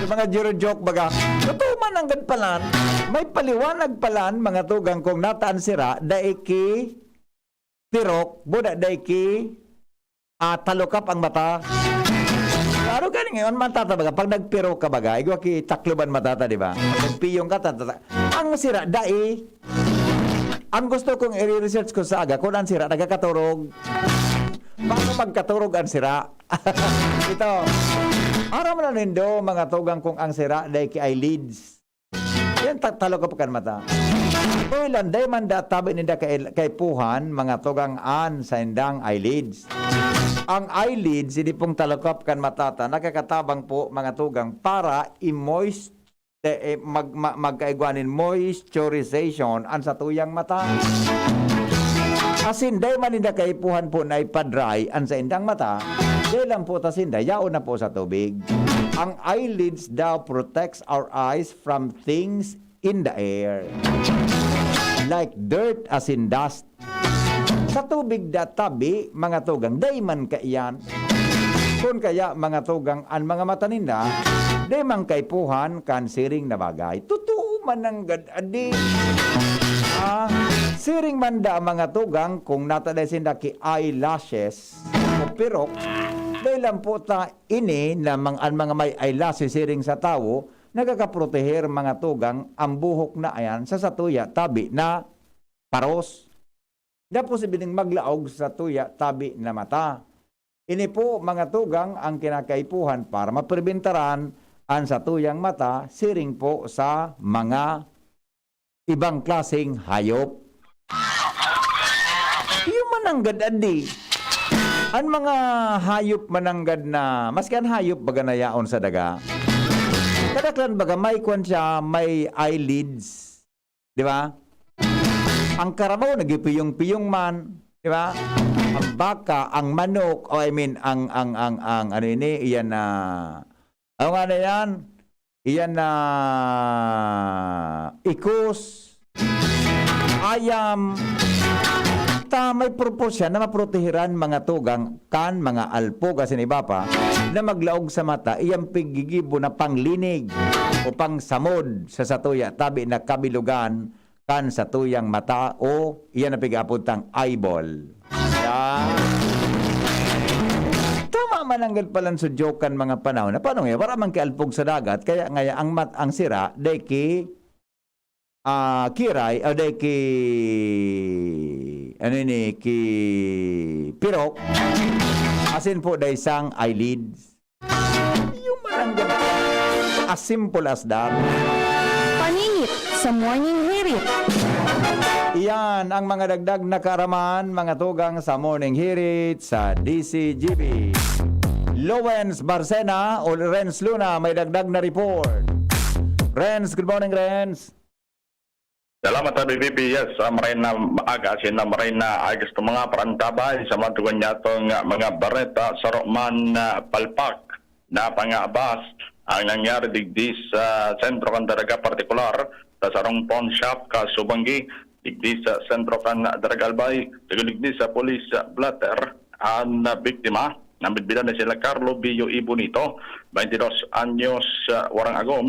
Yung mga jiro joke baga. Totoo man nanggad palan. May paliwanag palan, mga tugang kong nataan sira, dai ki tirok, buda dai ki, ah, talukap ang mata. Klaro gani ngayon, man tata baga, pag nagpirok ka baga, igwa ki takloban mata ta, di ba? Nagpiyong ka, tata, ang sira, dai. Ang gusto kong i-research ko sa aga, kung ang sira, nagkakaturog. Paano magkaturog ang sira? Ito, aram na nindo, mga tugang kong ang sira, dai ki eyelids. Yan, ta-, talukap kan mata. Toy lang, dai man da tabi ninda kay-, kaipuhan, mga tugang an saindang eyelids. Ang eyelids, hindi pong talukap kan mata ta, nakakatabang po, mga tugang, para i-moist-, eh, eh, mag-, ma-, magkaigwa nin moisturization an satuyang mata. Asin, dai man ninda kaipuhan po na ipa-dry an saindang mata, dai lang po ta sinda, yaon na po sa tubig. Ang eyelids daw protects our eyes from things in the air, like dirt asin dust. Sa tubig da tabi, mga tugang, dai man kaiyan. Kun kaya, mga tugang, an mga mata ninda, dai man kaipuhan kan siring na bagay. Totoo man nanggad, adi. Ah, siring man da, mga tugang, kung nata dai sinda ki eyelashes o pirok, dai lang po ta ini na mang-, an mga may eyelashes siring sa tawo, nagkakaproteher, mga tugang, ang buhok na ayan sa satuya tabi na paros. Dai posibleng maglaog sa tuya tabi na mata. Ini po, mga tugang, ang kinakaipuhan para maperbentaran an satuyang mata siring po sa mga ibang klaseng hayop. Iyo mananggad, adi. An mga hayop mananggad na, maski an hayop baga na yaon sa daga, kadaklan baga may kwan siya, may eyelids. Di ba? Ang karamaw, nagipiyong-piyong man. Di ba? Ang baka, ang manok, o I mean, ang, ang, ang, ang, ano ini, iyan na, ano nga na yan? Iyan na, ikos, ayam, Ta may purpose siya na maprotehiran mga tugang kan mga alpog asin iba pa na maglaog sa mata, iyang piggigibo na panglinig o pangsamod sa satuya, tabi na kabilugan kan satuyang mata o iyan ang pig-aapod tang eyeball. Yan. Tama man ang gad palan sudyokan mga panahon na paano nga, wala man ki alpog sa dagat, kaya ngaya ang mat-, ang sira, dai ki, ah, kiray, o dai ki, ano ini, ki pirok, asin po dai sang eyelids. Yung man ang gad-, as simple as that. Paninit sa Morning Hirit. Iyan ang mga dagdag na kaaraman, mga tugang sa Morning Hirit sa D C G B. Lowens Barcena o Renz Luna may dagdag na report. Renz, good morning, Renz. Salamat sa B B B. Yes, ah, maray na aga, asin na maray na aga sa mga parantabay sa mga tugon niya itong, ah, mga bareta, saro man na palpak na pangabas ang nangyari digdi sa sentro kan Daraga, partikular sa sarong pawn shop, kaso banggi, digdi sa sentro kan Daraga Albay, digdi sa police blotter, ang biktima, nabitbidan na sila Carlo Bio Ibonito, twenty-dos anyos, ah, warang agom,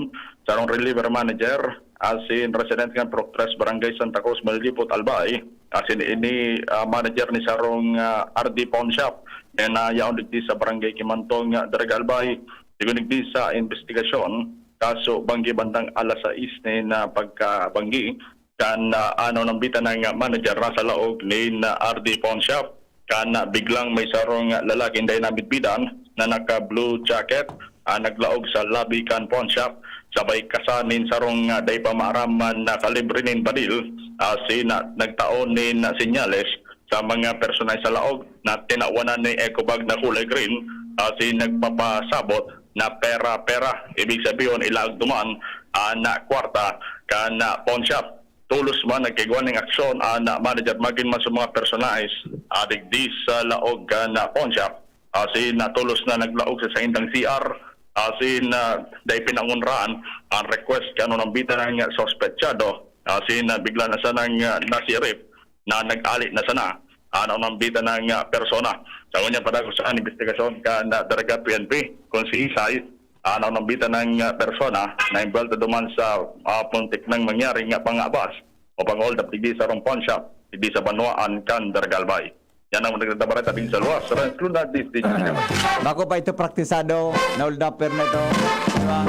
sarong reliever manager, asin residente kan Purok Tres, Barangay Santa Cruz, Maldipot, Albay. Asin ini, ah, manager ni sarong, ah, R D Pawn Shop na nayaon digdi sa Barangay Kimantong, ah, Daraga Albay. Sigon digdi sa investigasyon, kaso banggi bandang alas sais na pagkabanggi, kan, ah, ano, nambitan ng manager na sa laog nin, ah, R D Pawn Shop, kan, ah, biglang may sarong lalaking dai nabitbidan na naka-blue jacket, ah, naglaog sa lobby kan pawn shop, sabay kasa nin sarong, ah, dai pa maaraman na kalibre nin baril, asin, ah, nagtao nin, ah, senyales sa mga personahe sa laog na tinawanan ni eco bag na kulay green, asin nagpapasabot na pera-pera, ibig sabihon, ilaag duman, ah, na kwarta kan, ah, pawn shop. Tolos man nagkaigwa ning aksyon an, ah, manager, magin man sa mga personahe, ah, digdi sa laog kan, ah, pawn shop. Asin, ah, tolos na naglaog sa saindang C R, asin, ah, dai pinangunraan ang request kan unang bida ng suspetsado. Asin, ah, bigla na sanang, ah, nasirip na nag-ali na sana ang unang bida ng, ah, persona. Sa ngunyan pa, dagos an investigasyon kan, ah, Daraga P N P kung si Isay, ah, naunambitan ng, ah, persona na imbwelto duman sa, ah, puntik nang mangyaring, ah, pangabas o pang-hold up digdi sa sarong pawn shop, digdi sa banwaan kan Daraga Albay. Yan ang nagtatabara tabing sa luwas. Renz Luna, D C G. Bako pa ito praktisado, na-hold upper na ito. Diba?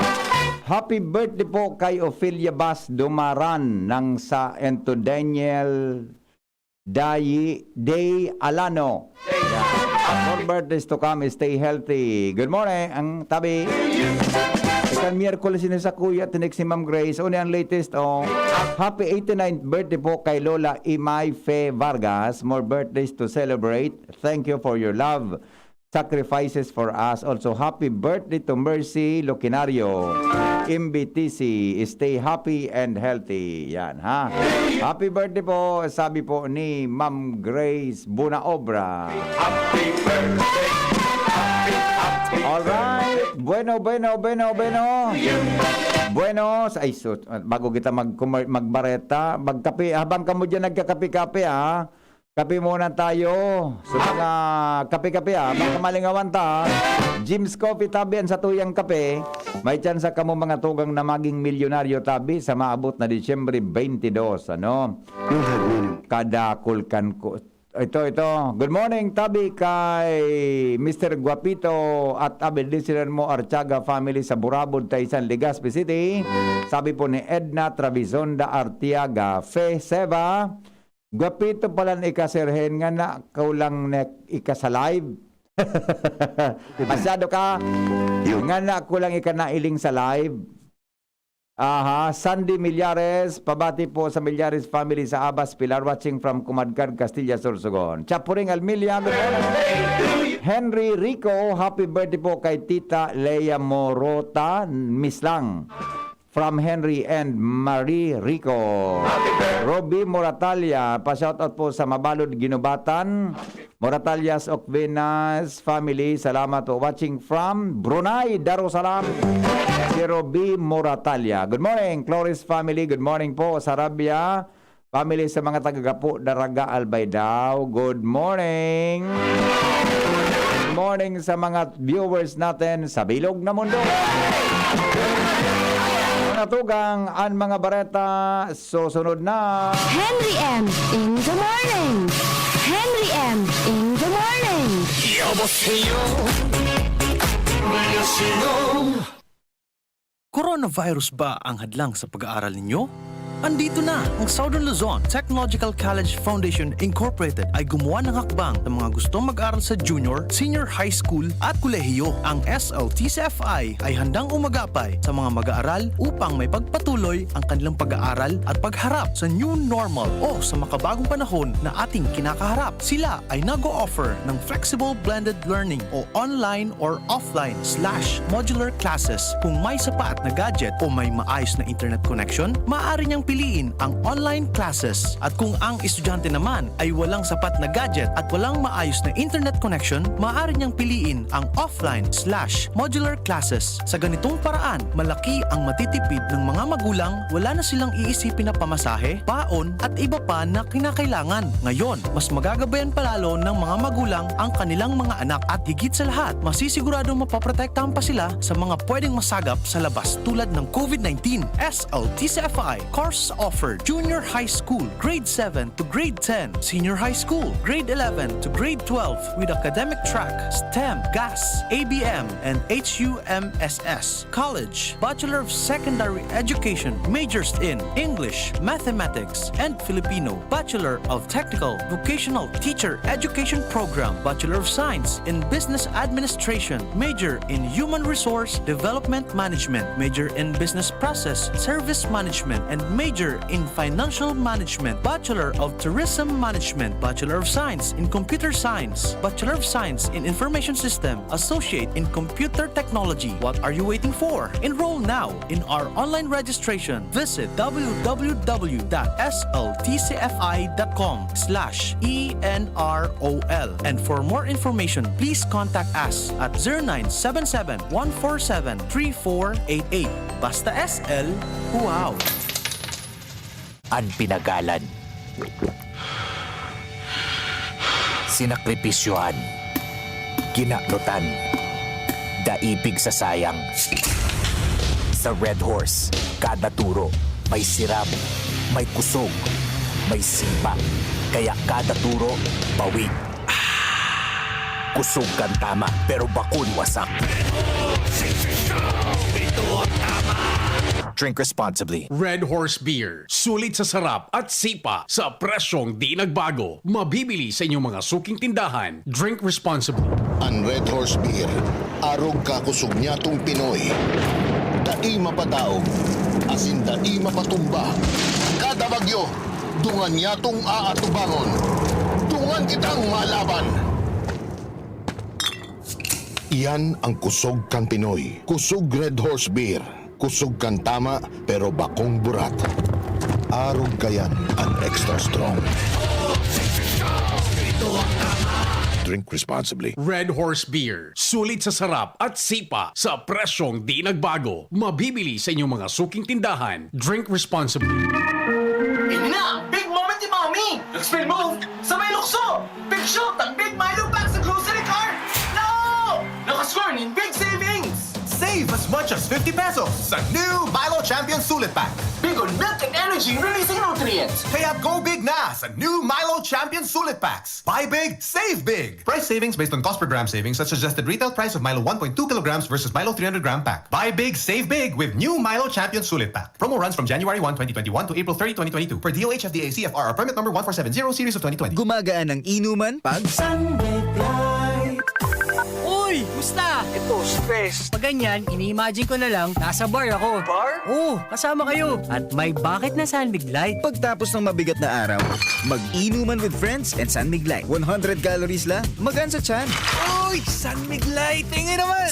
Happy birthday po kay Ofelia Bas Dumaran ng Saento Daniel Dayi, Day Alano. More birthdays to come, stay healthy. Good morning, ang tabi. Ikan Miyerkules ini sa kuya, tinik si Ma'am Grace. Uni ang latest, oh. Happy eighty-ninth birthday po kay Lola Imay Fe Vargas. More birthdays to celebrate. Thank you for your love. Sacrifices for us. Also, happy birthday to Mercy Lucinario, M B T C. Stay happy and healthy. Yan, ha? Happy birthday po, sabi po ni Ma'am Grace Bunaobra. Happy birthday. Happy, happy Alright. Bueno, bueno, bueno, bueno. Bueno, sa, ay, sus, bago kita mag-, magbareta, magkape. Habang kamo dyan nagkakape-kape, ha? Kape muna tayo. Sa mga kape-kape, ah, baka malingawan ta, ah. Jim's Coffee, tabi an satuyang kape. May tsansa kamo, mga tugang, na maging milyonaryo tabi sa maabot na Disyembre twenty-dos, ano? Kadakul kan ku-, ito, ito. Good morning, tabi kay Mister Guapito at Abel Disilan mo, Artiaga family sa Burabod, Taysan, Legazpi City. Sabi po ni Edna Travizonda Artiaga, Fe Seva, Guapito palan ika, Sir Hen, ngana kulang na ika sa live. Masyado ka. Yun. Ngana kulang ika nailing sa live. Aha, Sandy Millares, pabati po sa Millares family sa Abas, Pilar, watching from Kumadkad, Castilla, Sorsogon. Chapuring Almilia, good morning. Henry Rico, happy birthday po kay Tita Lea Morota Mislang. From Henry and Marie Rico. Roby Moratalia, pa-shoutout po sa Mabalod, Ginubatan. Moratalias, Ocvenas family, salamat po. Watching from Brunei Darussalam, si Roby Moratalia. Good morning, Cloris family. Good morning po, Sarabia. Family sa mga taga-Gapo, Daraga, Albay daw. Good morning! Good morning sa mga viewers natin sa bilog na mundo. Mga tugang, ang mga bareta, susunod na. Henry M in the morning. Henry M in the morning. 여보세요. 안녕하세요. Coronavirus ba ang hadlang sa pag-aaral ninyo? Andito na! Ang Southern Luzon Technological College Foundation Incorporated ay gumawa ng hakbang sa mga gustong mag-aral sa junior, senior high school at kolehiyo. Ang S L T C F I ay handang umagapay sa mga mag-aaral upang may pagpatuloy ang kanilang pag-aaral at pagharap sa new normal o sa makabagong panahon na ating kinakaharap. Sila ay nag-o-offer ng flexible blended learning o online or offline slash modular classes. Kung may sapat na gadget o may maayos na internet connection, maaari niyang piliin ang online classes. At kung ang estudyante naman ay walang sapat na gadget at walang maayos na internet connection, maaari niyang piliin ang offline slash modular classes. Sa ganitong paraan, malaki ang matitipid ng mga magulang, wala na silang iisipin na pamasahe, paon, at iba pa na kinakailangan. Ngayon, mas magagabayan pa lalo ng mga magulang ang kanilang mga anak at higit sa lahat, masisiguradong mapoprotektahan pa sila sa mga pwedeng masagap sa labas tulad ng COVID nineteen. S L T C F I, course offered, junior high school, grade seven to grade ten, senior high school, grade eleven to grade twelve with academic track, STEM, GAS, A B M, and H U M S S. College, Bachelor of Secondary Education, majors in English, Mathematics, and Filipino, Bachelor of Technical Vocational Teacher Education Program, Bachelor of Science in Business Administration, major in Human Resource Development Management, major in Business Process Service Management, and major in Financial Management, Bachelor of Tourism Management, Bachelor of Science in Computer Science, Bachelor of Science in Information System, Associate in Computer Technology. What are you waiting for? Enroll now in our online registration. Visit w w w dot s l t c f i dot com slash e n r o l. And for more information, please contact us at zero nine seven seven, one four seven, three four eight eight. Basta S L, wow! An pinagalan. Sinakripisyohan. Kinaknutan. Daipig sa sayang. Sa Red Horse, kada turo, may siram, may kusog, may sipa. Kaya kada turo, pawid. Kusog kan tama, pero bakong wasak. Drink responsibly. Red Horse Beer. Sulit sa sarap at sipa sa presyong di nagbago. Mabibili sa inyong mga suking tindahan. Drink responsibly. An Red Horse Beer, arog ka kusog nyatong Pinoy. Dai mapadaog, asin dai mapatumba. Kada bagyo, dungan nyatong aatubangon. Dungan kitang malaban! Iyan ang kusog kan Pinoy. Kusog Red Horse Beer. Kusog kan tama, pero bakong burat. Arog kayan an extra strong. Drink responsibly. Red Horse Beer. Sulit sa sarap at sipa sa presyong di nagbago. Mabibili sa inyong mga suking tindahan. Drink responsibly. Ini na ang big moment ni Mommy! Next meal move sa may lukso! Big shot ang Big Milo Pack sa grocery cart! No! Nakascore nin big savings! Save as much as fifty pesos sa new Milo Champion Sulit Pack. Big on milk and energy releasing nutrients. Kaya go big na sa new Milo Champion Sulit Packs. Buy big, save big. Price savings based on cost per gram savings at suggested retail price of Milo one point two kilograms versus Milo three hundred gram pack. Buy big, save big with new Milo Champion Sulit Pack. Promo runs from January one, twenty twenty-one to April thirty, twenty twenty-two, per D O H F D A C F R R permit number one four seven zero series of twenty twenty. Gumagaan ang inuman pag Sunday Light. Uy! Musta? Ito, stress. Pag ganyan, ini-imagine ko na lang, nasa bar ako. Bar? Oo, kasama kayo. At may bakit na San Mig Light. Pagtapos ng mabigat na araw, mag-inuman with friends and San Mig Light. One hundred calories lang. Magaan sa tiyan. Uy! San Mig Light! Tingin naman!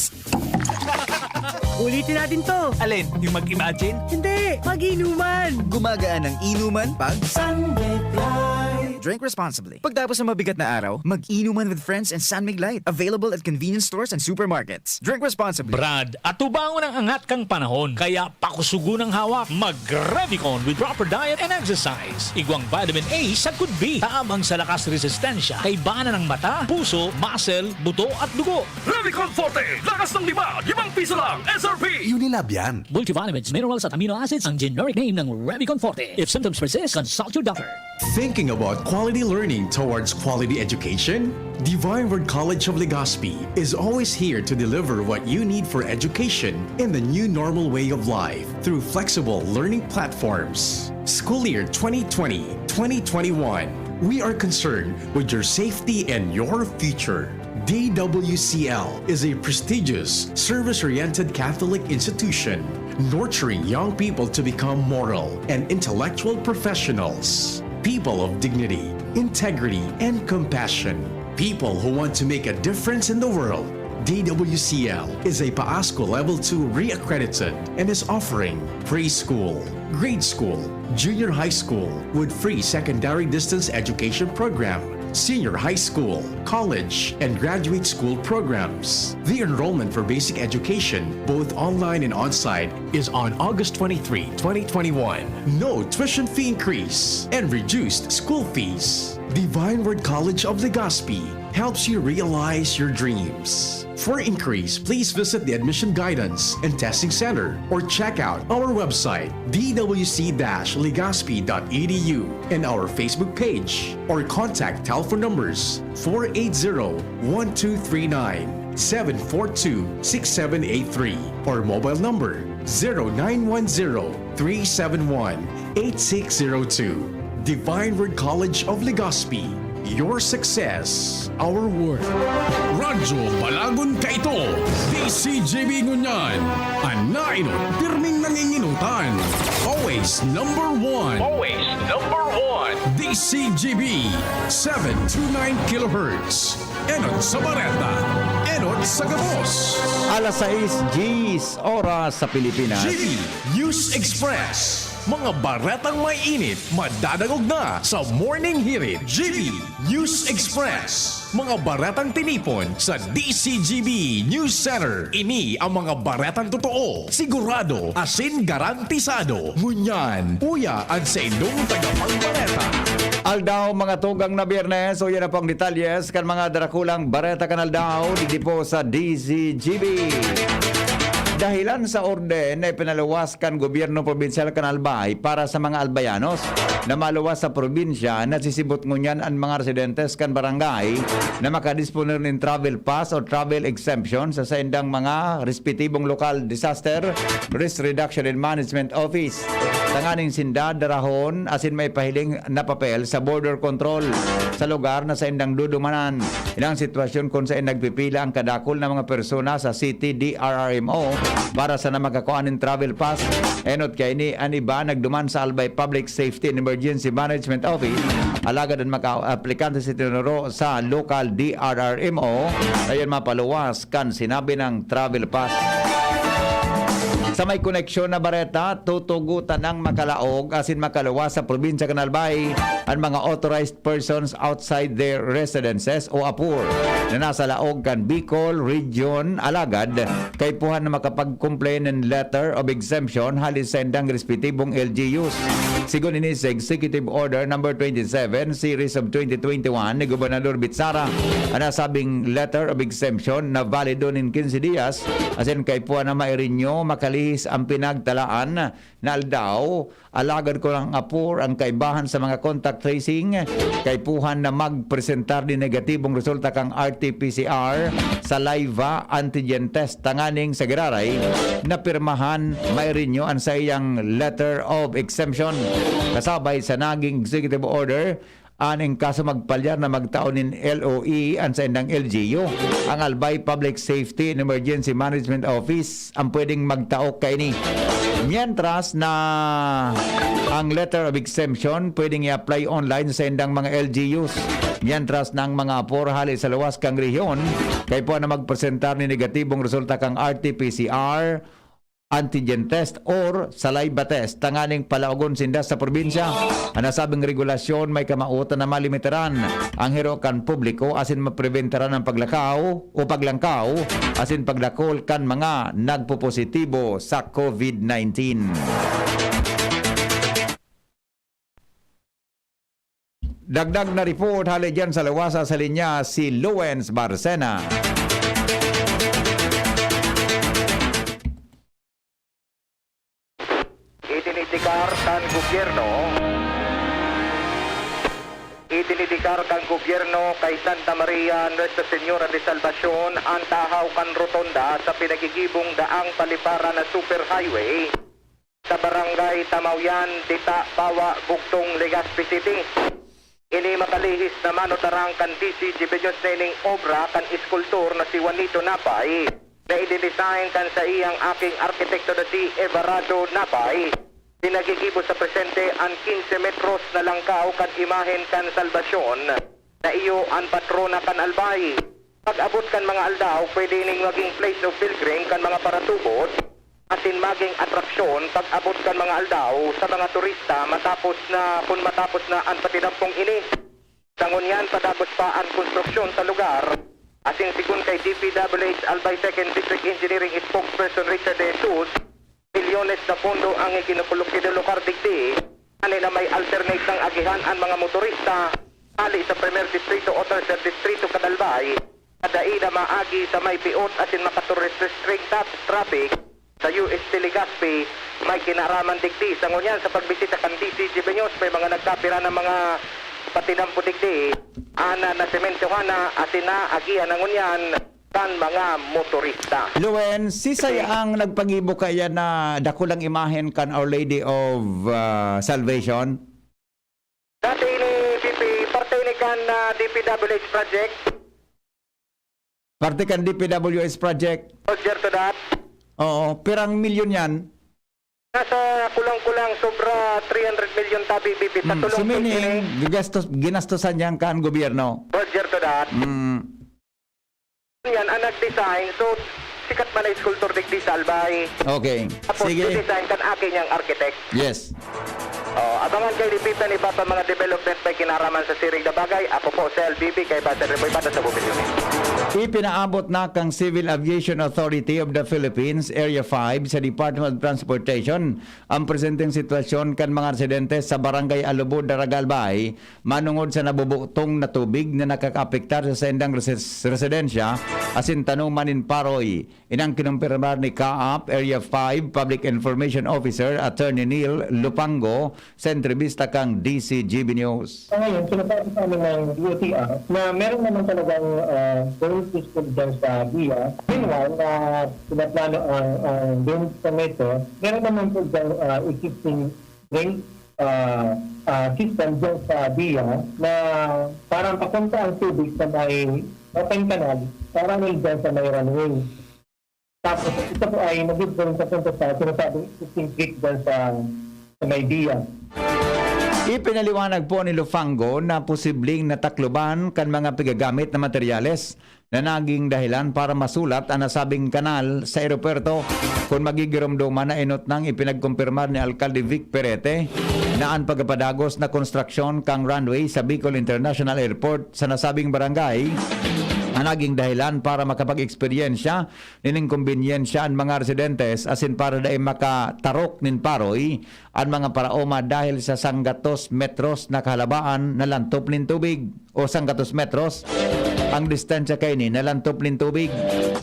Ulitin natin to. Alin? Yung mag-imagine? Hindi! Mag-inuman! Gumagaan ang inuman pag San Mig Light. Drink responsibly. Pagtapos ng mabigat na araw, mag-inuman with friends and San Mig Light. Available at convenience stores and supermarkets. Drink responsibly. Brad, atubangon ang angat kan panahon, kaya pakusugon ang hawak. Mag-Revicon with proper diet and exercise. Igwang vitamin A sagkod B. Tabang sa lakas resistensya, kaibahan ng mata, puso, muscle, buto at dugo. Revicon Forte, lakas ng lima, limang piso lang, S R P. Unilab yan. Multivitamins, minerals at amino acids ang generic name ng Revicon Forte. If symptoms persist, consult your doctor. Thinking about quality learning towards quality education? Divine Word College of Legazpi is always here to deliver what you need for education in the new normal way of life through flexible learning platforms. School year twenty twenty, twenty twenty-one, we are concerned with your safety and your future. D W C L is a prestigious, service-oriented Catholic institution nurturing young people to become moral and intellectual professionals, people of dignity, integrity, and compassion, people who want to make a difference in the world. D W C L is a PAASCU Level two re-accredited and is offering preschool, grade school, junior high school with free secondary distance education program, senior high school, college, and graduate school programs. The enrollment for basic education, both online and on-site, is on August twenty-three, twenty twenty-one. No tuition fee increase and reduced school fees. Divine Word College of Legazpi helps you realize your dreams. For inquiries, please visit the Admission Guidance and Testing Center or check out our website, d w c dash legazpi dot e d u, and our Facebook page, or contact telephone numbers four eight zero, one two three nine, seven four two, six seven eight three, or mobile number zero nine one zero, three seven one, eight six zero two. Divine Word College of Legazpi, your success, our work. Radyo Balagon kaito, D C G B ngunyan. An nainot, pirming nanginginutan. Always number one. Always number one. D C G B, seven two nine kilohertz. Enot sa bareta, enot sa gabos. Alas sais, diyes oras sa Pilipinas. G B News Express. Mga baretang may init, madadangog na sa Morning Hirit. G B News Express. Mga baretang tinipon sa D C G B News Center. Ini ang mga baretang totoo, sigurado, asin garantisado. Ngunyan, uya an saindong tagapagbareta. Aldaw, mga tugang na Biyernes, uya na po ang detalyes kan mga darakulang bareta kan aldaw, digdi po sa D Z G B. Dahilan sa orden na ipinaluwas kan gobyerno probinsyal kan Albay para sa mga Albayanos na maluwas sa probinsya, nasisibot ngunyan an mga residentes kan barangay na makadisponer nin travel pass o travel exemption sa saindang mga respetibong lokal disaster risk reduction and management office, tanganing sinda darahon asin maipahiling na papel sa border control sa lugar na saindang dudumanan. Ilang sitwasyon kun saen nagpipila ang kadakul na mga persona sa City D R R M O para sana makakua nin travel pass. Enot kaini, an iba nagduman sa Albay Public Safety and Emergency Management Office, alagad an mga aplikante sa tinuro sa local D R R M O, dayon mapaluwas kan sinabi ng travel pass. Sa may koneksyon na bareta, tutugutan ang makalaog asin makaluwas sa probinsya kan Albay an mga authorized persons outside their residences o apur na nasa laog kan Bicol Region, alagad kaipuhan na makapag-complain nin letter of exemption hali sa indang respetibong L G Us. Sigon ini sa Executive Order Number twenty-seven, Series of twenty twenty-one ni Gobernador Bitsara, an nasabing letter of exemption na valido nin quince dias, asin kaipuhan na mai-renew makalihis ang pinagtalaan na aldaw. Alagad kun ang apur ang kaibahan sa mga contact tracing, kaipuhan na magpresentar nin negatibong resulta kan R T P C R, saliva antigen test, tanganing sa giraray na pirmahan, mai-renew an saiyang letter of exemption. Kasabay sa naging executive order, an in kaso magpalyar na magtao nin L O E an saindang L G U, ang Albay Public Safety and Emergency Management Office ang pwedeng magtao kaini. Mientras na ang letter of exemption pwedeng i-apply online sa indang mga L G Us. Mientras na ang mga apor hali sa luwas kan rehiyon, kaipuhan na magpresentar nin negatibong resulta kan R T P C R, antigen test or saliva test tanganing palaogon sinda sa probinsya. An nasabing regulasyon may kamautan na malimitaran ang hiro kan publiko asin mapreventaran ang paglakaw o paglangkaw asin pagdakol kan mga nagpopositibo sa COVID nineteen. Dagdag na report hali diyan sa Luwasa sa Linya, si Luens Barcena. Idinidikar kan gobyerno, idinidikar kan gobyerno kay Santa Maria Nuestra Señora de Salvacion an tahaw kan rotonda sa pinagigibong daang paliparan na superhighway sa Barangay Tamaoyan, Dita, Bawa, Bugtong, Legazpi City. Ini makalihis na manutarang kan D C G B News na ining obra kan eskultor na si Juanito Napay, na idinesign kan saiyang aking arkitekto na si Everardo Napay. Pinagigibo sa presente an quince metros na langkaw kan imahen kan Salbasyon, na iyo an patrona kan Albay. Pag-abot kan mga aldaw, pwede ining maging place of pilgrim kan mga paratubod, asin maging atraksyon pag-abot kan mga aldaw sa mga turista matapos na, kun matapos na an patidampong ini. Sa ngunyan, padagos pa an konstruksyon sa lugar, asin sigon kay D P W H Albay Second District Engineering Spokesperson Richard De Jesus, milyones na pondo ang ikinukul-, kinulukar digdi, ani na may alternate nang agihan an mga motorista hali sa Primer Distrito o Tercer Distrito kan Albay, na dai na maagi sa may piot asin makaturist restricted traffic sa U S T Legazpi. May kinaaraman digdi. Sa ngunyan, sa pagbisita kan D C G B News, may mga nagkapira na mga patinampo digdi, ana, nasementohan na asin naagihan na ngunyan kan mga motorista. Luen, sisay ang nagpagibo kaiyan na dakulang imahen kan Our Lady of, ah, Salvation? Dati ini, P P, parte ini kan, ah, D P W H project. Parte kan D P W H project. Roger to that. Oo, pirang milyon yan? Nasa kulang-kulang sobra three hundred milyon tabi, B P, sa Hmm, tulong so meaning, ini. Gagastos, ginastosan niyan kan gobyerno? Roger to that. Hmm. Yan, ang nag-design, so, sikat man na sculptor digdi sa Albay. Okay. Tapos, Sige. di-design kan aki niyang architect. Yes. Oh, abangan kay Lipitan iba pa mga development may kinaraman sa siring na bagay. Ako po, Sel B B, kay Pastor Reboy Bata sa Bumili. Ipinaabot na kan Civil Aviation Authority of the Philippines, Area five, sa Department of Transportation ang presenteng sitwasyon kan mga residente sa Barangay Alubod, Daraga, Albay, manongod sa nabubutong na tubig na nakakaapektar sa saindang reses-, residensya asin tanoman nin paroy. Inang kinumpirmar ni CAAP Area five Public Information Officer Attorney Neil Lupango sa entrebista kan D C G B News. Sa ngayon, sinasabi sa amin ng D O T R na meron naman talagang, ah, drain system dyan sa BIA. Meanwhile, na pinaplano ang, ang drain sa Metro, meron naman po dyan, ah, existing drain, ah, ah, system dyan sa BIA na parang papunta ang tubig sa may open canal, parang dyan sa may runway. Tapos ito po ay nagdudulong papunta sa sinasabing existing creek dyan sa, sa may BIA. Ipinaliwanag po ni Lufango na posibleng natakloban kan mga pigagamit na materyales na naging dahilan para masulat an nasabing kanal sa eropuwerto. Kun magigiromdoman na, enot nang ipinagkumpirmar ni Alkalde Vic Perete na an pagpapadagos na konstruksyon kan runway sa Bicol International Airport sa nasabing barangay an naging dahilan para makapag-eksperyensya nin inkombenyensya an mga residentes asin para dai makatarok nin paroy an mga paraoma dahil sa sanggatos metros na kahalabaan na lantop nin tubig o sanggatos metros ang distansya kaini na lantop nin tubig.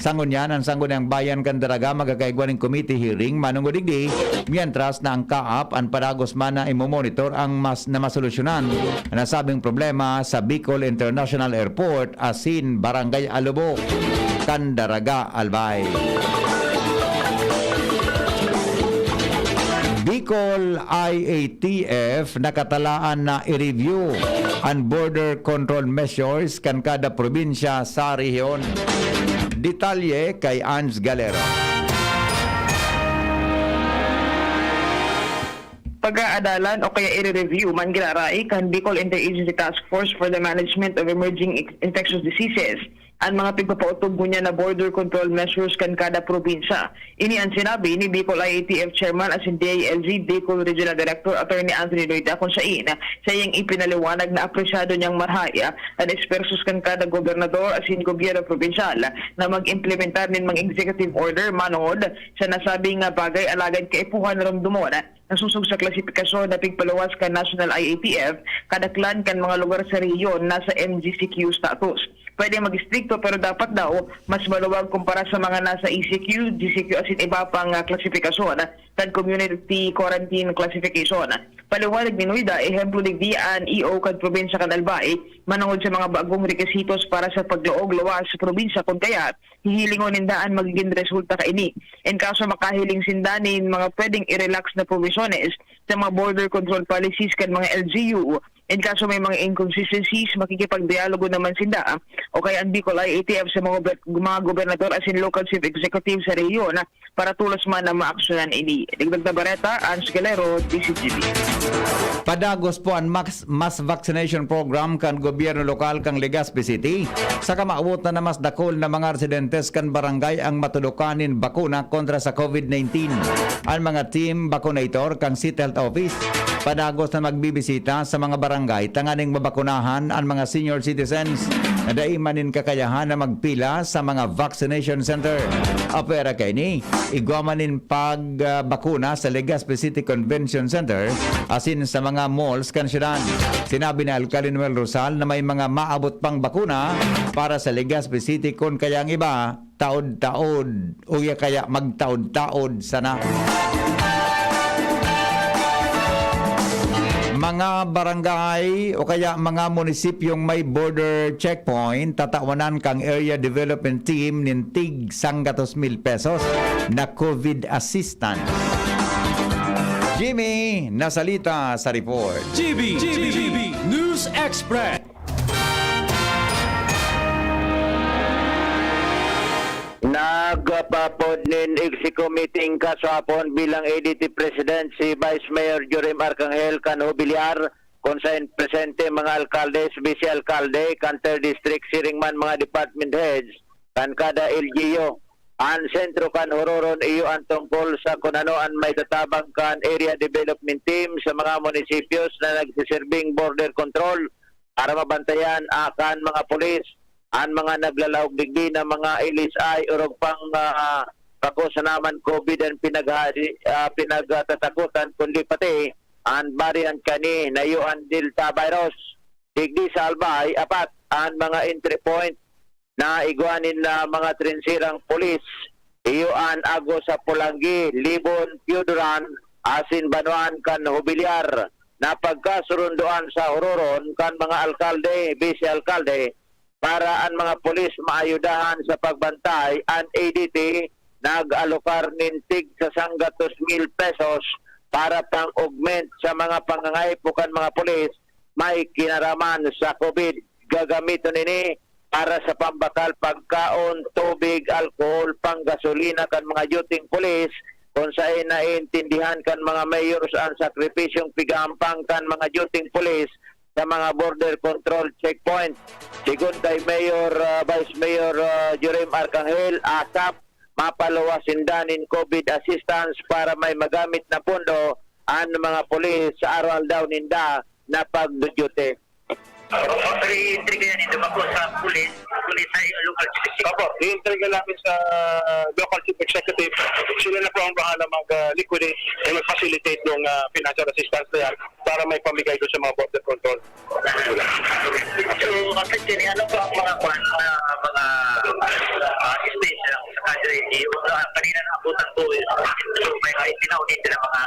Sa ngunyan, an Sangguniang Bayan kan Daraga magkakaigwa nin committee hearing manongod digdi, mientras na ang CAAP an padagos man na imomonitor ang mas, na masolusyonan an nasabing problema sa Bicol International Airport asin Barangay Alubo kan Daraga, Albay. Bicol I A T F nakatalaan na i-review an border control measures kan kada probinsya sa rehiyon. Detalye kay Ange Galera. Pag-aadalan o kaya i-review man giraray kan Bicol Interagency Task Force for the Management of Emerging Ex-, Infectious Diseases, an mga pigpapaotob ngunyan na border control measures kan kada probinsya. Ini an sinabi ni Bicol I A T F Chairman asin D I L G Bicol Regional Director Attorney Anthony Loida, kun sain saiyang ipinaliwanag na apresyado niyang marhay an espersos kan kada gobernador asin gobyerno probinsyal na mag-implementar nin mga executive order manongod sa nasabing bagay, alagad kaipuhan na romdomon na sosog sa klasipikasyon na pigpaluwas kan National I A T F, kadaklan kan mga lugar sa rehiyon nasa M G C Q status. Pwedeng mag-istrikto, pero dapat daw mas maluwag kumpara sa mga nasa E C Q, G C Q asin iba pang, ah, klasipikasyon kan community quarantine classification. Paliwanag ni Loida, ehemplo digdi an E O kan probinsya kan Albay, manongod sa mga bagong rekisitos para sa paglaog luwas sa probinsya, kun kaya hihilingon ninda an magigin resulta kaini. In kaso makahiling sinda nin mga pwedeng i-relax na provisiones sa mga border control policies kan mga L G U, in kaso may mga inconsistencies, makikipagdialogo naman sinda o kaya an Bicol I A T F sa mga gober-, mga gobernador asin local chief executive sa rehiyon para tolos man na maaksyonan ini. Dagdag na bareta, Ange Galero, D Z G B. Padagos po an max, mass vaccination program kan gobyerno lokal kan Legazpi City, sa kamawotan na mas dakul na mga residentes kan barangay ang matudokan nin bakuna kontra sa COVID nineteen. An mga team vaccinator kan City Health Office padagos na magbibisita sa mga barangay tanganing mabakunahan an mga senior citizens na dai man nin kakayahan na magpila sa mga vaccination center. Apwera kaini, igwa man nin pag, ah, bakuna sa Legazpi City Convention Center asin sa mga malls kan syudad. Sinabi ni Alcalde Noel Rosal na may mga maabot pang bakuna para sa Legazpi City, kun kaya ang iba, taod-taod o ya kaya magtaod-taod sana. Mga barangay o kaya mga munisipyong may border checkpoint, tatawanan kang Area Development Team nin tig sanggatos mil pesos na COVID assistance. Jimmy Nasalita sa report. G B, G B, News Express. Nagpapod nin executive meeting kaswapon bilang A D T President si Vice Mayor Jorim Arcangel kan Jubilear, kun sain presente mga alkaldes, vice alkalde kan third district, siring man mga department heads kan kada L G U. An sentro kan huroron iyo an tungkol sa kun ano an maitatabang kan area development team sa mga munisipios na nagsiserbing border control para mabantayan, ah, kan mga pulis an mga naglalaog digdi na mga L S I, orog pang, ah, bako sana man COVID an pinagha-, ah, pinagtatakotan, kundi pati an variant kani na iyo an Delta virus. Digdi sa Albay, apat an mga entry point na igwa nin, ah, mga trenserang pulis, iyo an agos sa Polangui, Libon, Pioduran, asin banwaan kan Jubilear, na pagkasurundoan sa huroron kan mga alkalde, vice alkalde, para an mga pulis maayudahan sa pagbantay. An A D T nag-alokar nin tig sa sanggatos mil pesos para pang-augment sa mga pangangaipo kan mga pulis may kinaraman sa COVID. Gagamiton ini para sa pambakal pagkaon, tubig, alkohol, panggasolina kan mga duting pulis, kun saen naiintindihan kan mga mayors an sakripisyong pigahampang kan mga duting pulis sa mga border control checkpoint. Sigon kay Mayor, ah, Vice Mayor, ah, Jorim Arcangel, ASAP, mapaluwas sinda nin COVID assistance para may magamit na pondo an mga pulis sa aroaldaw ninda na pagduduty. Re-entry kaya nindo bako sa pulis, pulis sa local chief executive. Opo, i-entry ka namin sa local chief executive. Sila na po ang bahala mag, ah, liquidate and mag-facilitate ng, ah, financial assistance na yan para may pamigay doon sa mga border control. So, Captain Kenny, ano po ang mga kwan, mga, mga, ah, stage na sa Cadre L G U? Ano, ah, kanina naabutan ko, eh, so, may, may pinaunit na mga,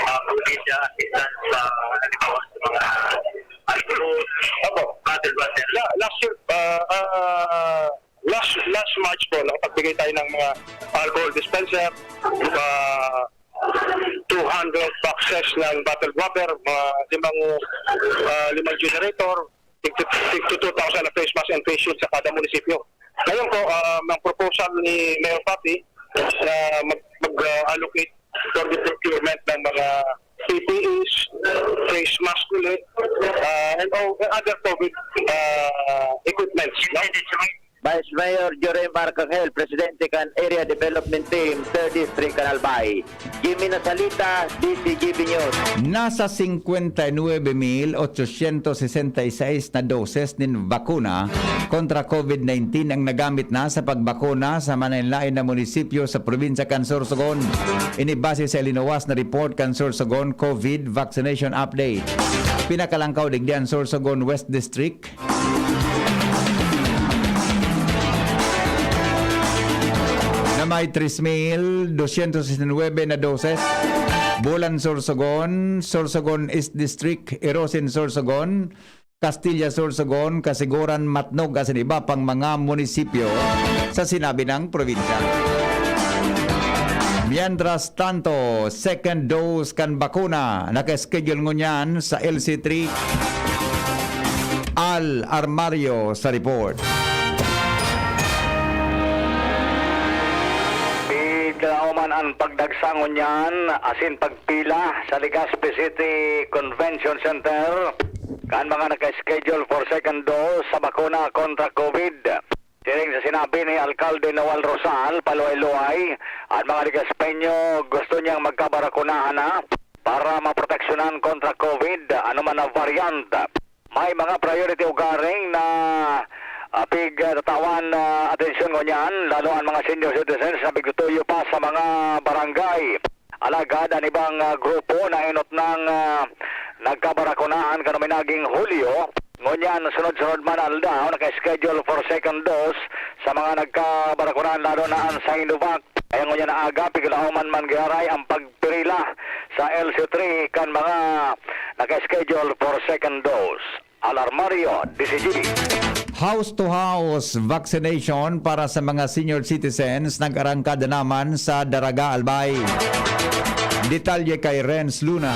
ah, COVID, ah, assistance, ah, halimbawa sa mga alcohol, Opo. Bottle, bottle. La-, last year, ah, ah, last, last March po, nakapagbigay tayo ng mga alcohol dispenser, mga two hundred boxes ng bottled water, mga limang, ah, limang generator, tig-, tig-, two thousand na face mask and face shield sa kada munisipyo. Ngayon po, ah, ang proposal ni Mayor Papi na mag-, mag, ah, allocate for the procurement ng mga P P Es, face mask ulit, ah, and all, and other COVID, ah, equipments, no? Vice Jerome Arcangel, presidente kan Area Development Team, Third District, kan Albay. Jimmy Nasalita, D C G B News. Nasa cincuenta y nueve mil ochocientos sesenta y seis na doses nin bakuna kontra COVID nineteen ang nagamit na sa pagbakuna sa manlaen-laen na munisipyo sa probinsya kan Sorsogon. Ini base sa linuwas na report kan Sorsogon COVID Vaccination Update. Pinakalangkaw digdi an Sorsogon West District, na may tres mil dosyentos sesenta y nuebe na doses. Bulan Sorsogon, Sorsogon East District, Irosin Sorsogon, Castilla Sorsogon, Casiguran, Matnog, asin iba pang mga munisipyo sa sinabi ng probinsya. Mientras tanto, second dose kan bakuna naka-schedule ngunyan sa L C three. Al Armario sa report. Piglaoman an pagdagsa ngunyan asin pagpila sa Legazpi City Convention Center kan mga naka-schedule for second dose sa bakuna kontra COVID. Siring sa sinabi ni Alkalde Noel Rosal, paluway-luway, an mga Legazpeño gusto niyang magkabarakunahan na para maproteksyonan kontra COVID, ano man na variant. May mga priority ugaring na, ah, pig, ah, tatawan, ah, atensyon ngunyan, lalo an mga senior citizens na pigtutuyo pa sa mga barangay. Alagad an ibang, ah, grupo na enot nang, ah, nagkabarakunahan kan minaging Hulyo, ngunyan sunod-sunod man aldaw naka-schedule for second dose sa mga nagkabarakunahan, lalo na an Sinovac. Kaya ngunyan na aga, piglaoman man giraray ang pagpirila sa L C three kan mga naka-schedule for second dose. Al Armario, D C G B. House-to-house vaccination para sa mga senior citizens nag-arangkada naman sa Daraga, Albay. Detalye kay Renz Luna.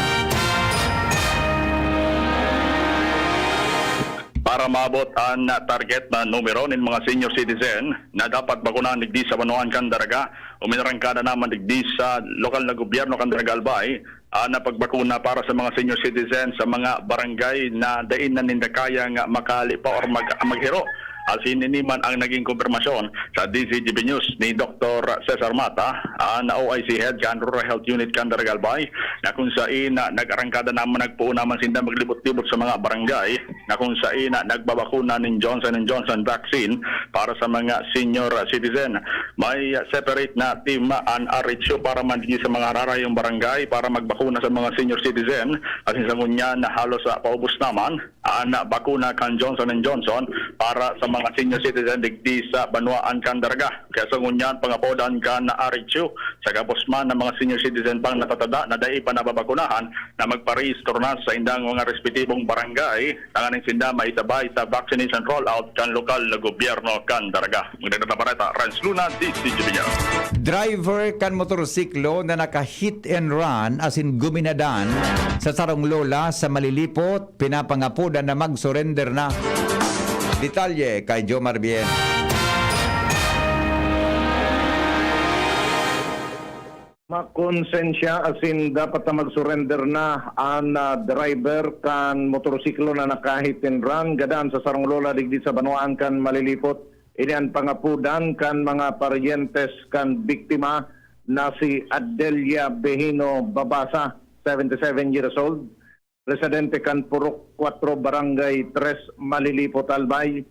Para maabot an target na numero nin mga senior citizen na dapat bakunahan digdi sa banwaan kan Daraga, uminarangkada naman digdi sa lokal na gobyerno kan Daraga, Albay, ah, na pagbakuna para sa mga senior citizen sa mga barangay na dai na ninda kayang makalipa or mag-, maghiro. Asin ini man ang naging kumpirmasyon sa D Z G B News ni Doktor Cesar Mata, ah, na O I C Head kan Rural Health Unit kan Daraga, Albay, na kung sain na nag-arangkada naman, nagpoon naman sinda maglibot-libot sa mga barangay na kung sain na nagbabakuna nin Johnson and Johnson vaccine para sa mga senior citizen. May separate na team an R H U para man digdi sa mga hararayong barangay para magbakuna sa mga senior citizen. Asin sa ngunyan na halos, ah, paubos naman an bakuna kan Johnson and Johnson para sa mga senior citizen digdi sa banwaan kan Daraga. Kaya sa ngunyan, pangapodan kan R H U sa gabos man na mga senior citizen pang natatada na dai pa nababakunahan na magparehistro na sa indang mga respetibong barangay tanganing sinda maisabay sa vaccination rollout kan lokal na gobyerno kan Daraga. Magdagdag na bareta, Renz Luna, D Z G B News. Driver kan motorsiklo na naka-hit and run asin guminadan sa sarong lola sa Malilipot, pinapangapodan na mag-surrender na. Detalye kay Jomar Bien. Makonsensya asin dapat na mag-surrender na an, ah, driver kan motorsiklo na naka-hit and run gadan sa sarong lola digdi sa banwaan kan Malilipot. Ini an pangapodan kan mga paryentes kan biktima na si Adelia Behino Babasa, seventy seven years old, residente kan Purok Kwatro, Barangay Tres, Malilipot, Albay.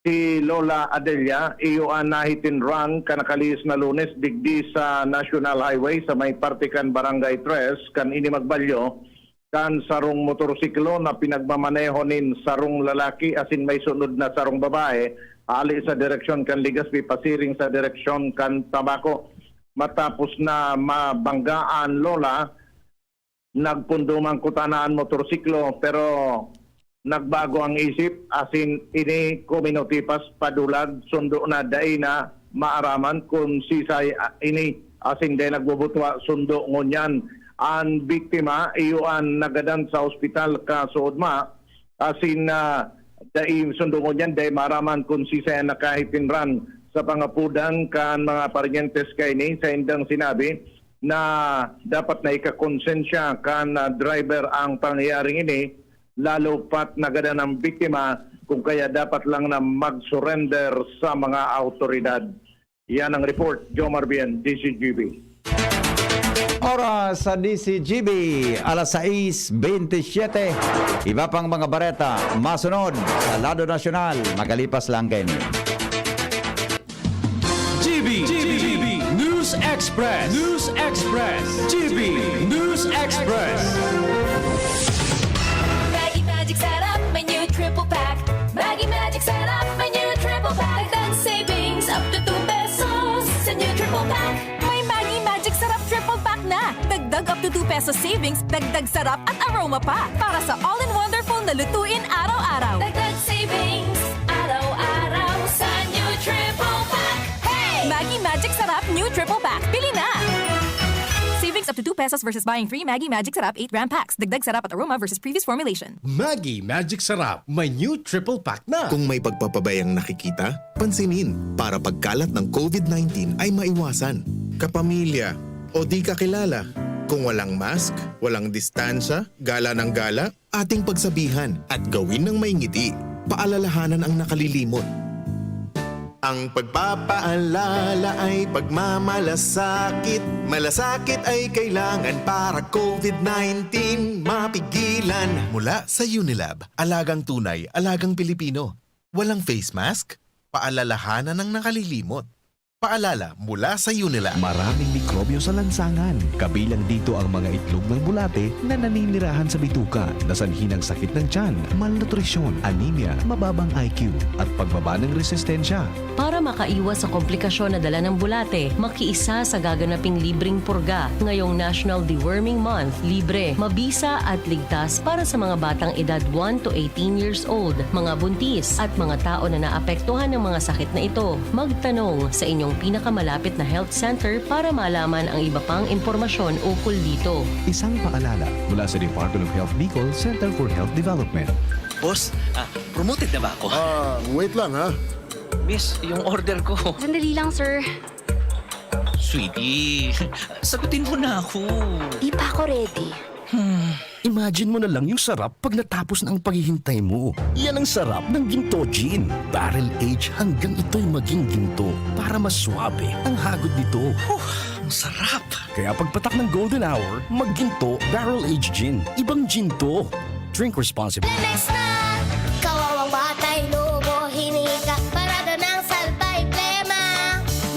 Si Lola Adelia, iyo an na-hit and run kan nakalihis na Lunes digdi sa National Highway sa may parte kan Barangay Tres kan ini magbalyo kan sarong motorsiklo na pinagmamaneho nin sarong lalaki asin may sunod na sarong babae, hali sa direksyon kan Legazpi pasiring sa direksyon kan Tabaco. Matapos na mabangga an lola, nagpunduman kuta na an motorsiklo, pero nagbago ang isip, asin ini kuminutipas padulag, sundo na dai na maaraman kun sisay, ah, ini, asin dai nagbubutwa sundo ngunyan. An biktima, iyo an nagadan sa ospital kasuodma, asin, ah, dai sundo ngunyan, dai maaraman kun sisay an naka-hit and run. Sa pangapodan kan mga paryentes kaini, sa indang sinabi, na dapat na ikakonsensya kan, ah, driver ang pangyayaring ini, lalo pat nagadan ang biktima kung kaya dapat lang na mag-surrender sa mga awtoridad. Yan ang report, Jomar Bien, D C G B. Oras sa D C G B, alas sais bentisiete. Iba pang mga bareta masunod sa lado nasyonal, makalipas lang kaini. G B, G B, News Express, News Express, G B News Express. Maggi Magic Sarap, may new triple pack. Maggi Magic Sarap, may new triple pack. Dagdag savings up to two pesos sa new triple pack. May Maggi Magic Sarap triple pack na. Dagdag up to two pesos savings, dagdag sarap at aroma pa. Para sa all-in-wonderful na lutuin araw-araw. Dagdag savings, araw-araw sa new triple pack. Hey! Maggi Magic Sarap new triple pack. Pili na! Savings up to two pesos versus buying three Maggi Magic Sarap eight gram packs. Dagdag sarap at aroma versus previous formulation. Maggi Magic Sarap, may new triple pack na. Kung may pagpapabayang nakikita, pansinin para pagkalat ng COVID nineteen ay maiwasan. Kapamilya o di kakilala, kung walang mask, walang distansya, gala ng gala, ating pagsabihan at gawin ng may ngiti. Paalalahanan ang nakalilimot. Ang pagpapaalala ay pagmamalasakit. Malasakit ay kailangan para COVID nineteen mapigilan. Mula sa Unilab, alagang tunay, alagang Pilipino. Walang face mask? Paalalahanan ang nakalilimot. Paalala mula sa Unilab. Maraming mikrobyo sa lansangan. Kabilang dito ang mga itlog ng bulate na naninirahan sa bituka, na sanhi ng sakit ng tiyan, malnutrisyon, anemia, mababang I Q, at pagbaba ng resistensya. Para makaiwas sa komplikasyon na dala ng bulate, makiisa sa gaganaping libreng purga. Ngayong National Deworming Month, libre, mabisa at ligtas para sa mga batang edad one to eighteen years old, mga buntis, at mga tao na naapektuhan ng mga sakit na ito. Magtanong sa inyong pinakamalapit na health center para malaman ang iba pang impormasyon ukol dito. Isang paalala mula sa Department of Health Bicol Center for Health Development. Boss, ah, promoted na ba ako? Ah, wait lang ha. Miss, yung order ko. Sandali lang, sir. Sweetie, sagutin mo na ako. Di pa ako ready. Imagine mo na lang yung sarap pag natapos na ang paghihintay mo. Yan ang sarap ng Ginto Gin. Barrel age hanggang ito'y maging ginto para mas swabe ang hagod nito. Ang sarap! Kaya pagpatak ng golden hour, magginto barrel age gin. Ibang gin to. Drink responsibly. Lemex na! Kawawang batay, lobo, hinika, parada ng salbay, plema.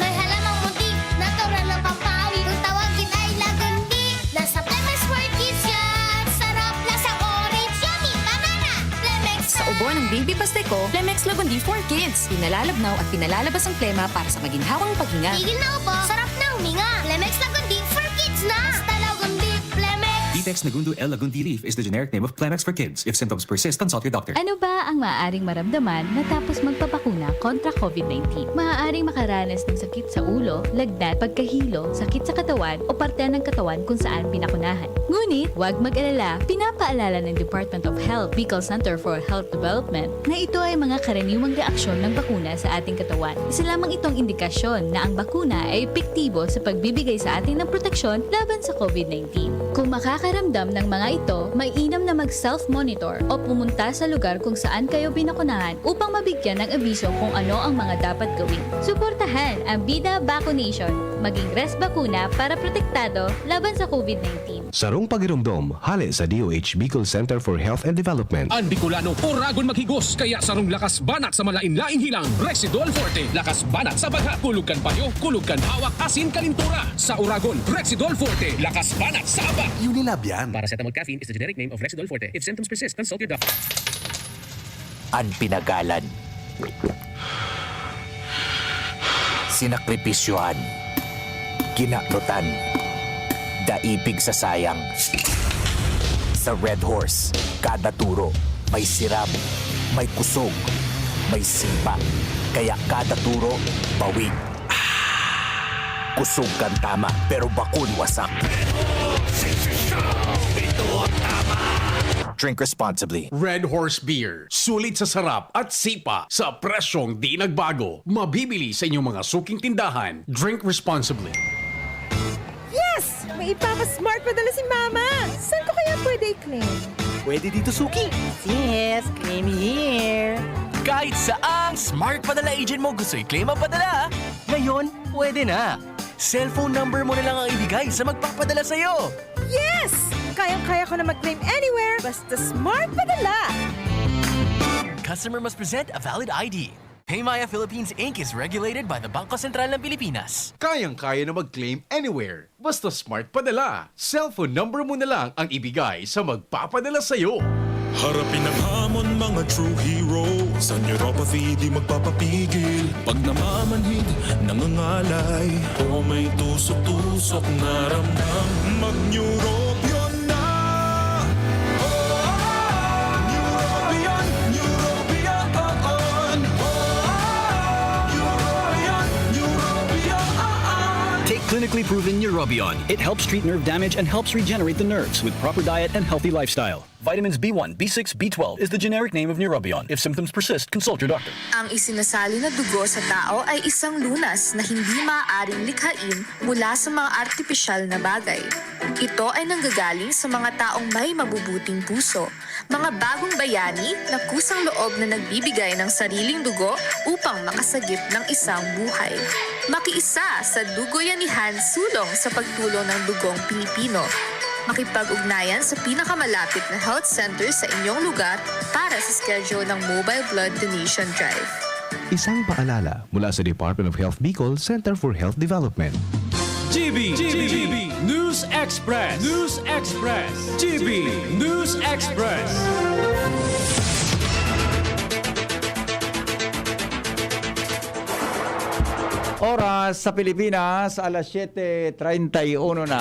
May halamang munti, natural ng pampawi. Kung tawagin ay lagundi, nasa Lemex for Kids yan. Sarap, lasang orange, yummy, banana. Lemex Sa ubo ng baby Pasteco, Lemex Lagundi for Kids. Pinalalabnaw at pinalalabas ang plema para sa maginhawang paghinga. Tigil na ubo, sarap na huminga. Lemex Lagundi for Kids na. Basta Lagundi, Lemex. Vitex Negundo L Lagundi Leaf is the generic name of Plemex for kids. If symptoms persist, consult your doctor. Ano ba ang maaaring maramdaman matapos magpabakuna kontra COVID nineteen? Maaaring makaranas ng sakit sa ulo, lagnat, pagkahilo, sakit sa katawan o parte ng katawan kung saan binakunahan. Ngunit, huwag mag-alala, pinapaalala ng Department of Health, Bicol Center for Health Development, na ito ay mga karaniwang reaksyon ng bakuna sa ating katawan. Isa lamang itong indikasyon na ang bakuna ay epektibo sa pagbibigay sa atin ng proteksyon laban sa COVID nineteen. Kung makakaramdam ng mga ito, mainam na mag-self-monitor o pumunta sa lugar kung saan kayo binakunahan upang mabigyan ng abiso kung ano ang mga dapat gawin. Suportahan ang Bida Vaccination. Maging res bakuna para protektado laban sa COVID nineteen. Sarong pagiromdom, hale sa D O H Bicol Center for Health and Development. An Bicolano, oragon maghigos, kaya sarong lakas banat sa malain-laing hilang, Rexidol Forte. Lakas banat sa bagha, kulog kan payo, kulog kan hawak, asin kalintura. Sa oragon, Rexidol Forte, lakas banat sa aba. Unilab yan. Paracetamol caffeine is the generic name of Rexidol Forte. If symptoms persist, consult your doctor. An pinagalan. Sinakripisyohan. Kinaknutan. Daipig sa sayang. Sa Red Horse, kada turo may sirab, may kusog, may sipa. Kaya kada turo, bawig. Kusog kan tama, pero bakun wasak. Drink responsibly. Red Horse Beer. Sulit sa sarap at sipa sa presyong di nagbago. Mabibili sa inyong mga suking tindahan. Drink responsibly. Yes! May ipapa-smart pa dala si Mama! Saan ko kaya pwede i-claim? Pwede dito, Suki. Yes, claim here. Kahit saang Smart Padala agent mo gusto i-claim ang padala, ngayon, pwede na. Cellphone number mo na lang ang ibigay sa magpapadala sa'yo. Yes! Kayang-kaya ko na mag-claim anywhere basta Smart Padala! Customer must present a valid I D. Paymaya Philippines Inc is regulated by the Bangko Sentral ng Pilipinas. Kayang-kaya na mag-claim anywhere. Basta Smart Padala. Cellphone number mo na lang ang ibigay sa magpapadala sa'yo. Harapin ang hamon, mga true heroes. Ang neuropathy di magpapapigil. Pag namamanhid, nangangalay, o may tusok-tusok na ramdam, mag-Neurobion na! Neurobion, Neurobion, oo. Neurobion, Neurobion, oo. Take clinically proven Neurobion. It helps treat nerve damage and helps regenerate the nerves with proper diet and healthy lifestyle. Vitamins B one, B six, B twelve is the generic name of Neurobion. If symptoms persist, consult your doctor. Ang isinasali na dugo sa tao ay isang lunas na hindi maaaring likhain mula sa mga artipisyal na bagay. Ito ay nanggagaling sa mga taong may mabubuting puso, mga bagong bayani na kusang loob na nagbibigay ng sariling dugo upang makasagip ng isang buhay. Makiisa sa Dugoyanihan Sulong sa pagtulong ng Dugong Pilipino. Makipag-ugnayan sa pinakamalapit na health center sa inyong lugar para sa schedule ng mobile blood donation drive. Isang paalala mula sa Department of Health Bicol Center for Health Development. G B, G B, News Express, News Express, G B, News Express. Oras sa Pilipinas, alas siyete treinta y uno na.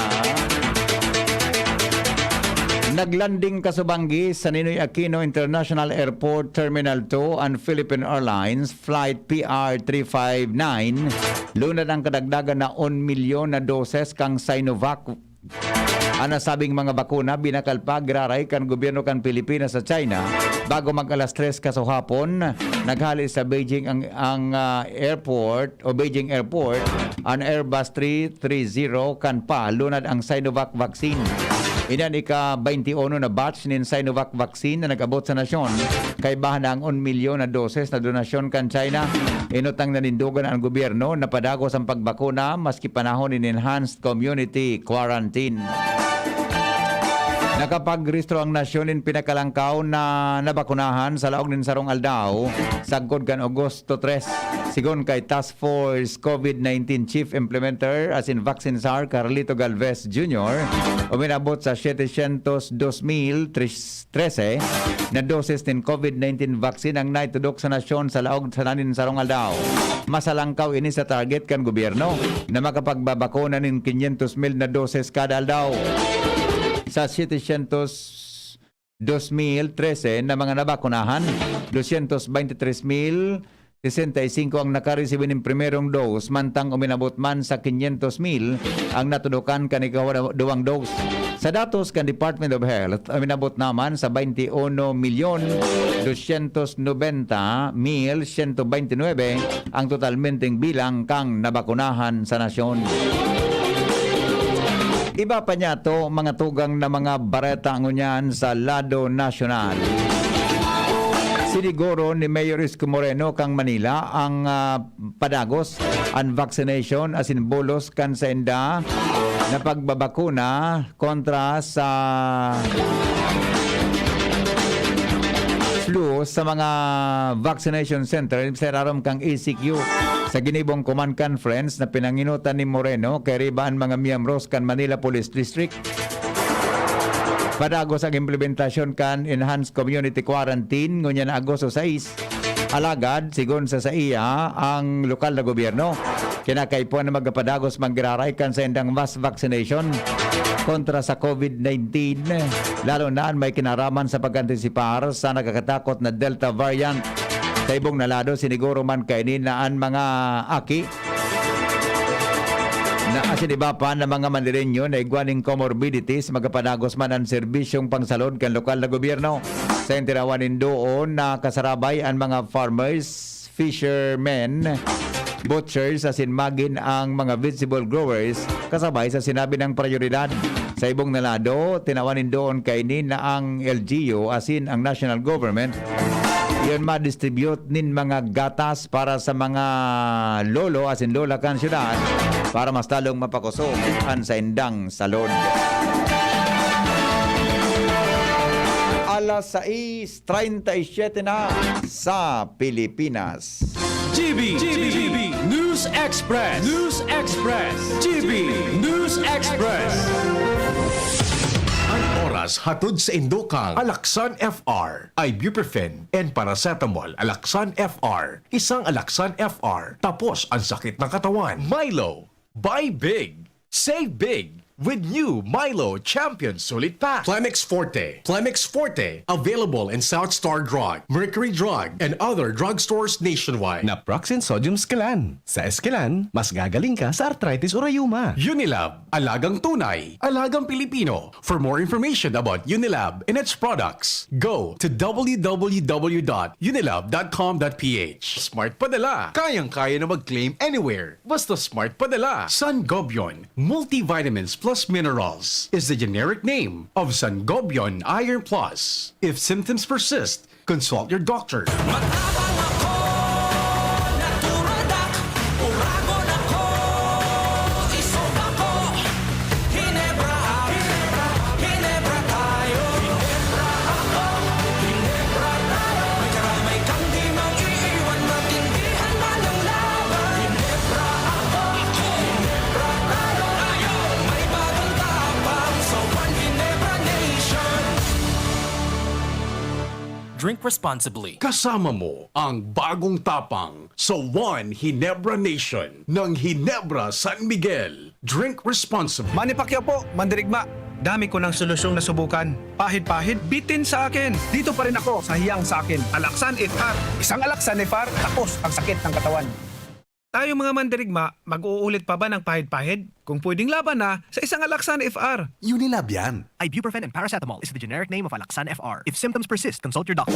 Naglanding kasubanggi sa Ninoy Aquino International Airport Terminal two an Philippine Airlines Flight P R three five nine, lunad ang kadagdagan na un milyon na doses kan Sinovac. An nasabing mga bakuna binakal pa giraray kan gobyerno kan Pilipinas sa China. Bago mag alas tres kasuhapon, naghale sa Beijing ang, ang, ah, airport o Beijing Airport an Airbus three three zero kan pa lunad ang Sinovac vaccine. Ini an ika-baynti uno na batch nin Sinovac vaccine na nag-abot sa nasyon. Kaibahan na ang un milyon na doses na donasyon kan China. Inutang na nindugan an gobyerno na padagos ang pagbakuna maski panahon nin enhanced community quarantine. Nakapagrehistro ang nasyon nin pinakalangkaw na nabakunahan sa laog nin sarong aldaw, sagkod kan Agosto tres. Sigon kay Task Force COVID nineteen Chief Implementer asin Vaccine Czar Carlito Galvez Junior, uminabot sa setecientos dos mil tres trese na doses nin COVID nineteen vaccine ang naitudok sa nasyon sa laog sa nanin sarong aldaw. Masalangkaw ini sa target kan gobyerno na makapagbabakuna nin quinientos mil na doses kada aldaw. Sa setecientos dos mil trese na mga nabakunahan, doscientos veintitrés mil sesenta y cinco ang nakaresibi nin primerong dose, mantang uminabot man sa quinientos mil ang natudokan kan ikaduwang dose. Sa datos kan Department of Health, uminabot naman sa baynti uno milyon doscientos nobenta mil siyento baynti nuebe ang totalmenteng bilang kan nabakunahan sa nasyon. Iba pa niyato, mga tugang na mga bareta ngunyan sa lado nasyonal. Siniguro ni Mayor Isko Moreno kan Manila ang, ah, padagos an vaccination asin bolos kan sainda na pagbabakuna kontra sa flu sa mga vaccination center sa irarom kan E C Q. Sa ginibong command conference na pinanginutan ni Moreno kairiba an mga miyembros kan Manila Police District, padagos ang implementasyon kan enhanced community quarantine ngunyan na Agosto sais. Alagad, sigon sa saiya, ang lokal na gobyerno kinakaipuhan na magpadagos man giraray kan saindang mass vaccination kontra sa COVID nineteen, lalo na an may kinaraman sa pag-antisipar sa nakakatakot na Delta variant. Sa ibong na lado, siniguro man kaini na an mga aki na asin iba pa na mga Manileño na igwa nin comorbidities, magapadagos man an serbisyong pangsalod kan lokal na gobyerno. Sa intirawan nin doon na kasarabay an mga farmers, fishermen, butchers asin magin ang mga vegetable growers kasabay sa sinabi ng prioridad. Sa ibong na lado, tinawan nin doon kaini na ang L G U asin ang national government Yon ma-distribute nin mga gatas para sa mga lolo asin lola kan syudad para mas lalong mapakusog an saindang salud. Alas sais treinta y siete na sa Pilipinas. G B, G B, News Express, News Express, G B News Express. An oras hatod sa indo kan Alaxan F R, ibuprofen and paracetamol. Alaxan F R, isang Alaxan F R, tapos ang sakit ng katawan. Milo, buy big, save big with new Milo Champion Sulit Pack. Plemex Forte, Plemex Forte, available in South Star Drug, Mercury Drug, and other drugstores nationwide. Naproxen Sodium Esquilan. Sa Esquilan, mas gagaling ka sa arthritis o rayuma. Unilab, alagang tunay, alagang Pilipino. For more information about Unilab and its products, go to w w w dot unilab dot com dot p h. Smart Padala, kayang-kaya na mag-claim anywhere. Basta Smart Padala. Sangobion Multivitamins Plus Minerals is the generic name of Sangobion Iron Plus. If symptoms persist, consult your doctor. Matapang ako, naturadak, uragon ako, isog ako, Hinebra ako, Hinebra tayo, Hinebra ako, Hinebra tayo, may karamay kang di mang iiwan, matindihan man ang laban. Hinebra ako, Hinebra tayo, tayo, may bagong tapang sa One Hinebra Nation. Drink responsibly. Kasama mo ang bagong tapang sa One Hinebra Nation ng Hinebra San Miguel. Drink responsibly. Manny Pacquiao po, mandirigma. Dami ko ng solusyong nasubukan. Pahid-pahid, bitin sa akin. Dito pa rin ako sa hiyang sa akin. Alaxan F R. Isang Alaxan F R, tapos ang sakit ng katawan. Tayong mga mandirigma, mag-uulit pa ba ng pahid-pahid? Kung pwedeng laban na, sa isang Alaxan F R. Unilab yan. Ibuprofen and paracetamol is the generic name of Alaxan F R. If symptoms persist, consult your doctor.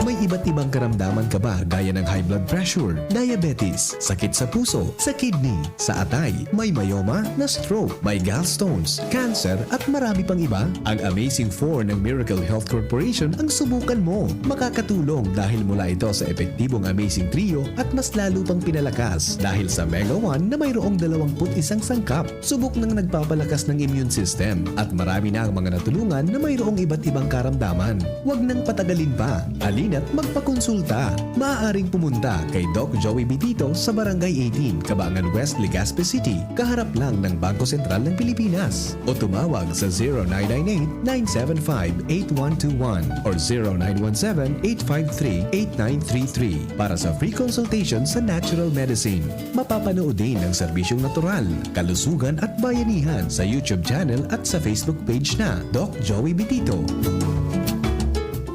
May iba't ibang karamdaman ka ba, gaya ng high blood pressure, diabetes, sakit sa puso, sa kidney, sa atay, may myoma, na-stroke, may gallstones, cancer, at marami pang iba? Ang Amazing Four ng Miracle Health Corporation ang subukan mo. Makakatulong dahil mula ito sa epektibong Amazing Trio at mas lalo pang pinalakas dahil sa Mega One na mayroong dalawampu't isang sangkap. Subok nang nagpapalakas ng immune system at marami na ang mga natulungan na mayroong iba't ibang karamdaman. Huwag nang patagalin pa. Halina't magpakonsulta. Maaaring pumunta kay Doc Joey Bitito sa Barangay eighteen, Cabangan West, Legazpi City, kaharap lang ng Bangko Sentral ng Pilipinas. O tumawag sa zero nine nine eight, nine seven five, eight one two one or zero nine one seven, eight five three, eight nine three three para sa free consultation sa natural medicine. Mapapanood din ang serbisyong natural, kalusugan at bayanihan sa YouTube channel at sa Facebook page na Doc Joey Bitito.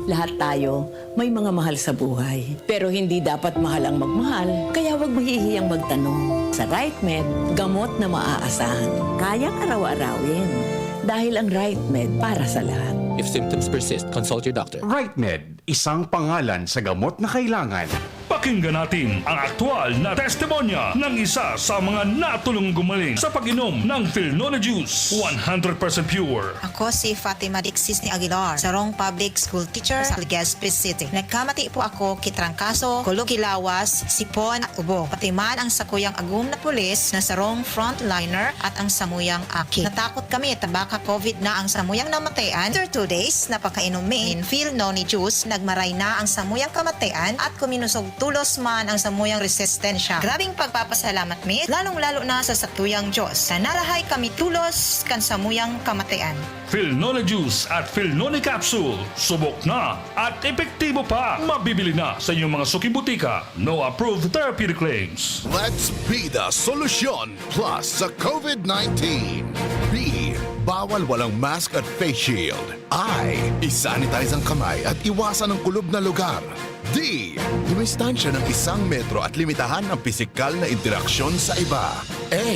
Lahat tayo may mga mahal sa buhay. Pero hindi dapat mahal ang magmahal, kaya huwag mahihiyang magtanong. Sa RightMed, gamot na maaasahan. Kayang araw-arawin. Dahil ang RightMed para sa lahat. If symptoms persist, consult your doctor. RightMed, isang pangalan sa gamot na kailangan. Pakinggan natin ang aktual na testimonya ng isa sa mga natulong gumaling sa pag-inom ng Filnone Juice, one hundred percent pure. Ako si Fatima Dixis ni Aguilar, sarong public school teacher sa Legazpi City. Nagkamati po ako ki trangkaso, kulog ki lawas, sipon at ubo, pati man ang sakuyang agom na pulis na sarong frontliner at ang samuyang aki. Natakot kami ta baka COVID na ang samuyang namatayan. After two days na pagkainom mi nin Filnone Juice, nagmaray na ang samuyang kamatayan at kuminusog tolos man ang samuyang resistensya. Grabing pagpapasalamat mi, lalong-lalo na sa satuyang Diyos, na narahay kami tolos kan samuyang kamatayan. Filnone Juice at Filnone Capsule, subok na at epektibo pa. Mabibili na sa inyong mga suking butika. No approved therapeutic claims. Let's be the solution plus sa COVID nineteen. B, bawal walang mask at face shield. I, isanitize ang kamay at iwasan ang kulob na lugar. D, dumistansya ng isang metro at limitahan ang pisikal na interaksyon sa iba. A,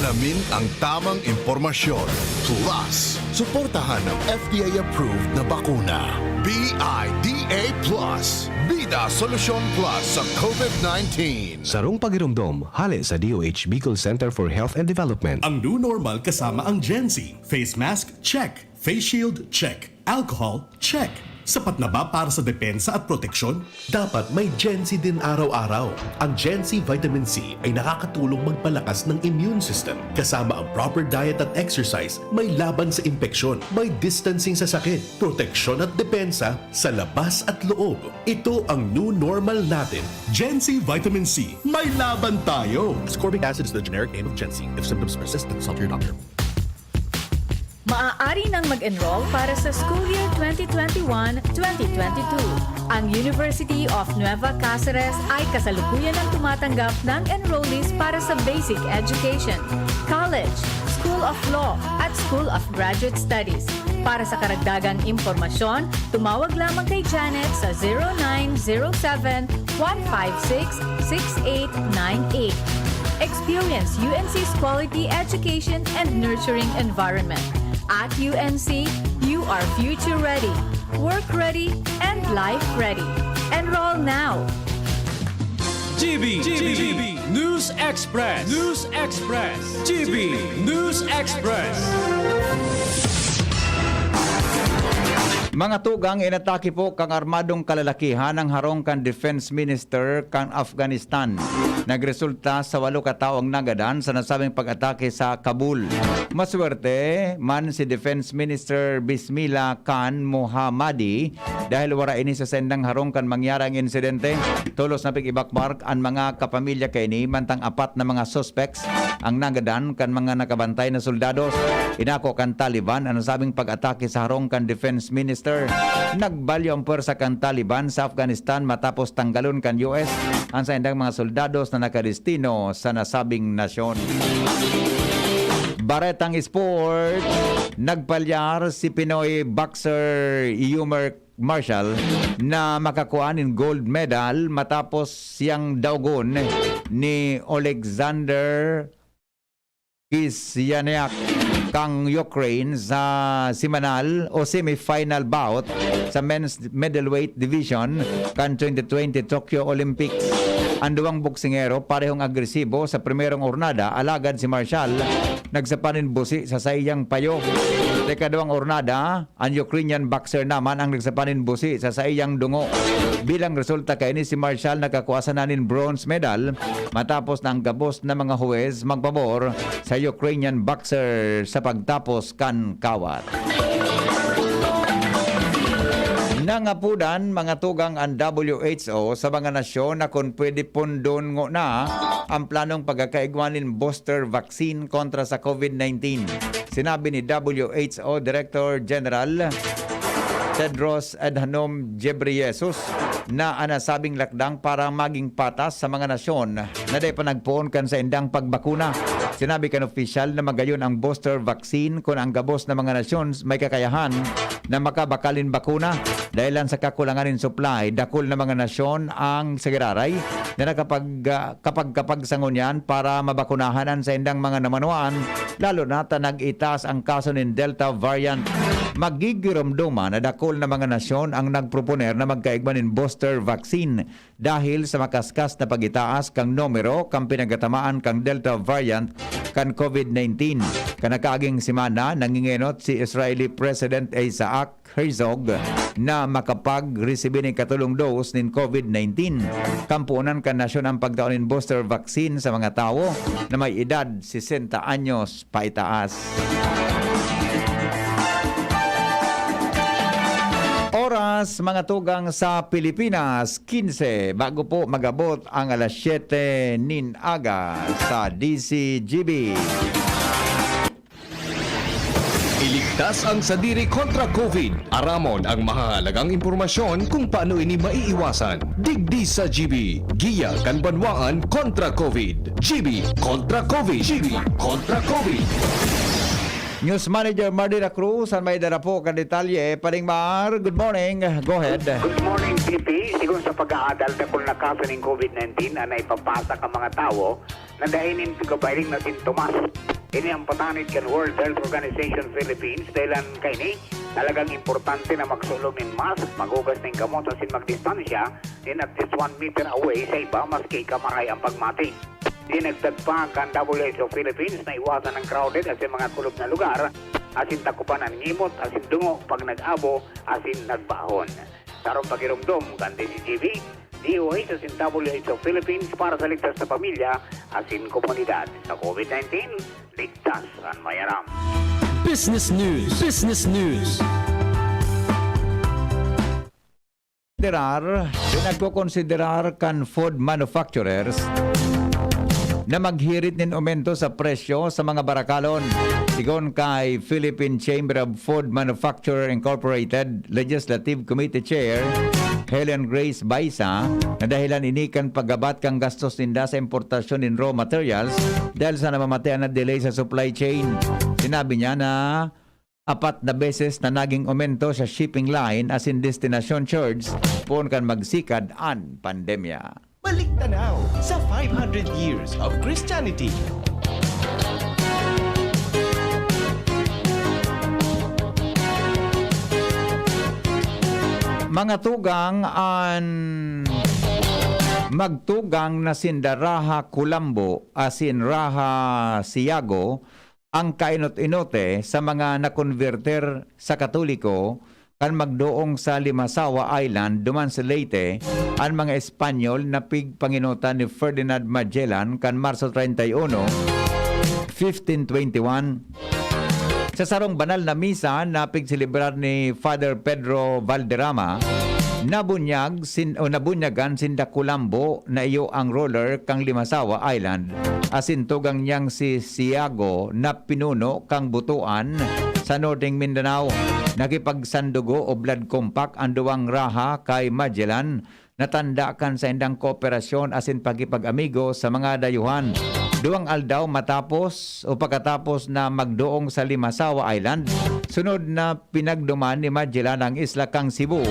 alamin ang tamang impormasyon. Plus, suportahan ang F D A-approved na bakuna. B I D A plus. Bida Solusyon Plus sa COVID nineteen. Sarong pagiromdom, hale sa D O H Bicol Center for Health and Development. Ang new normal kasama ang Gen Z. Face mask, check. Face shield, check. Alcohol, check. Sapat na ba para sa depensa at proteksyon? Dapat may Gen C din araw-araw. Ang Gen C Vitamin C ay nakakatulong magpalakas ng immune system, kasama ang proper diet at exercise, may laban sa impeksyon, may distancing sa sakit, proteksyon at depensa sa labas at loob. Ito ang new normal natin. Gen C Vitamin C, may laban tayo! Ascorbic acid is the generic name of Gen C. If symptoms persist, consult your doctor. Maaari nang mag-enroll para sa school year twenty twenty-one, twenty twenty-two. Ang University of Nueva Caceres ay kasalukuyan ang tumatanggap ng enrollees para sa basic education, college, School of Law, at School of Graduate Studies. Para sa karagdagang impormasyon, tumawag lamang kay Janet sa zero nine zero seven, one five six, six eight nine eight. Experience U N C's quality education and nurturing environment. At U N C, you are future ready, work ready, and life ready. Enroll now! G B, G B, News Express, News Express, G B, News Express. Mga tugang, inatake po kang armadong kalalakihan ang harong kan Defense Minister kan Afghanistan. Nagresulta sa walo ka tawo ang nagadan sa nasabing pag-atake sa Kabul. Maswerte man si Defense Minister Bismillah Khan Mohammadi dahil wara ini sa sendang harong kan mangyari ang insidente. Tolos na pig-ibakbak an mga kapamilya kaini, mantang apat na mga suspects ang nagadan kan mga nakabantay na soldados. Inako kan Taliban an nasabing pag-atake sa harong kan Defense Minister. Nagbalyo ang pwersa kan Taliban sa Afghanistan matapos tanggalon kan U S an saindang mga soldados na nakadestino sa nasabing nasyon. Baretang Sport, nagpalyar si Pinoy boxer Yumer Marshall na makakua nin gold medal matapos siyang daugon ni Alexander Kisyaneak kang Ukraine sa simanal o semifinal bout sa men's middleweight division kan twenty twenty Tokyo Olympics. Ang duwang boksingero parehong agresibo sa primerong urnada, alagad si Marshall nagsapa nin busi sa saiyang payo. Sa ikaduwang urnada, an Ukrainian boxer naman ang nagsapa nin busi sa saiyang dungo. Bilang resulta kaini, si Marshall nakakua sana nin bronze medal matapos na ang gabos na mga huwes magpabor sa Ukrainian boxer sa pagtapos kan kawat. Nangapodan mga tugang an W H O sa mga nasyon na kun pwede pundon ngona ang planong pagkakaigwa nin booster vaccine kontra sa COVID nineteen. Sinabi ni W H O Director General Tedros Adhanom Ghebreyesus na an nasabing lakdang para maging patas sa mga nasyon na dai pa nagpoon kan saindang pagbakuna. Sinabi kan opisyal na magayon ang booster vaccine kun ang gabos na mga nasyon may kakayahan na makabakal nin bakuna. Dahelan sa kakulangan nin supply, dakul na mga nasyon ang sa giraray na nakapag, ah, kapagkapag sa ngunyan para mabakunahan an saindang mga namanwaan, lalo na ta nag-itaas ang kaso nin Delta variant. Magigiromdoman na dakul na mga nasyon ang nagproponer na magkaigwa nin booster vaccine dahil sa makaskas na pag-itaas kan numero kan pinagatamaan kan Delta variant kan COVID nineteen. Kan nakaaging semana, nangingenot si Israeli President Isaac Herzog na makapagresibi nin ikatolong dose nin COVID nineteen. Kampuonan kan nasyon ang pagtao nin booster vaccine sa mga tawo na may edad sesenta anyos paitaas. Oras, mga tugang, sa Pilipinas, kinse bago po magabot ang alas siyete nin aga sa D C G B. Iligtas ang sadiri kontra COVID. Aramon ang mahahalagang impormasyon kung paano ini maiiwasan. Digdi sa G B, Giya kan Banwaan kontra COVID. G B kontra COVID. G B kontra COVID. News Manager Mardy Lacruz an may dara po kan detalye. Paring Mar, good morning. Go ahead. Good morning, P P. Sigon sa pag-aadal, dakul na kaso nin COVID nineteen an naipapasa kan mga tawo na dai nin pagkabahiling na sintomas. Ini ang patanid kan World Health Organization Philippines. Dahilan kaini, talagang importante na magsulog nin mask, maghugas nin kamot asin magdistansya nin at least one meter away sa iba maski kamarahay ang pagmati. Dinagdag pa kan W H O Philippines na iwasan ang crowded asin mga kulob na lugar asin takopan an ngimot asin dungo pag nag-abo asin nagbahon. Sarong pakiromdom kan D Z G B, D O H asin W H O Philippines para sa ligtas na pamilya asin komunidad. Sa COVID nineteen, ligtas an may aram. Business News. Business News. Konsiderar, pinagkokonsiderar kan food manufacturers na maghirit nin aumento sa presyo sa mga barakalon. Sigon kay Philippine Chamber of Food Manufacturer Incorporated Legislative Committee Chair Helen Grace Baisa, na dahilan ini kan paggabat kan gastos ninda sa importasyon nin raw materials dahil sa namamatean na delay sa supply chain. Sinabi niya na apat na beses na naging aumento sa shipping line asin destination charge poon kan magsikad an pandemya. Balik tanaw sa five hundred years of Christianity. Mga tugang an magtugang na sinda Raha Kulambo asin Raha Siyago ang kainot-inote sa mga nakonbertir sa Katoliko kan magdoong sa Limasawa Island duman sa Leyte, an mga Espanyol na pigpanginotan ni Ferdinand Magellan kan Marso treinta y uno, fifteen twenty-one. Sa sarong banal na misa na pigselebrar ni Father Pedro Valderrama, nabunyag sin-, o nabunyagan sinda Kulambo na iyo ang ruler kan Limasawa Island, asin tugang niyang si Siago na pinuno kan butuan sa Northern Mindanao. Nakipagsandugo o blood compact an duwang raha kay Magellan na tanda kan saindang kooperasyon asin pakipag-amigo sa mga dayuhan. Duwang aldaw matapos o pagkatapos na magdoong sa Limasawa Island, sunod na pinagduman ni Magellan ang isla kan Cebu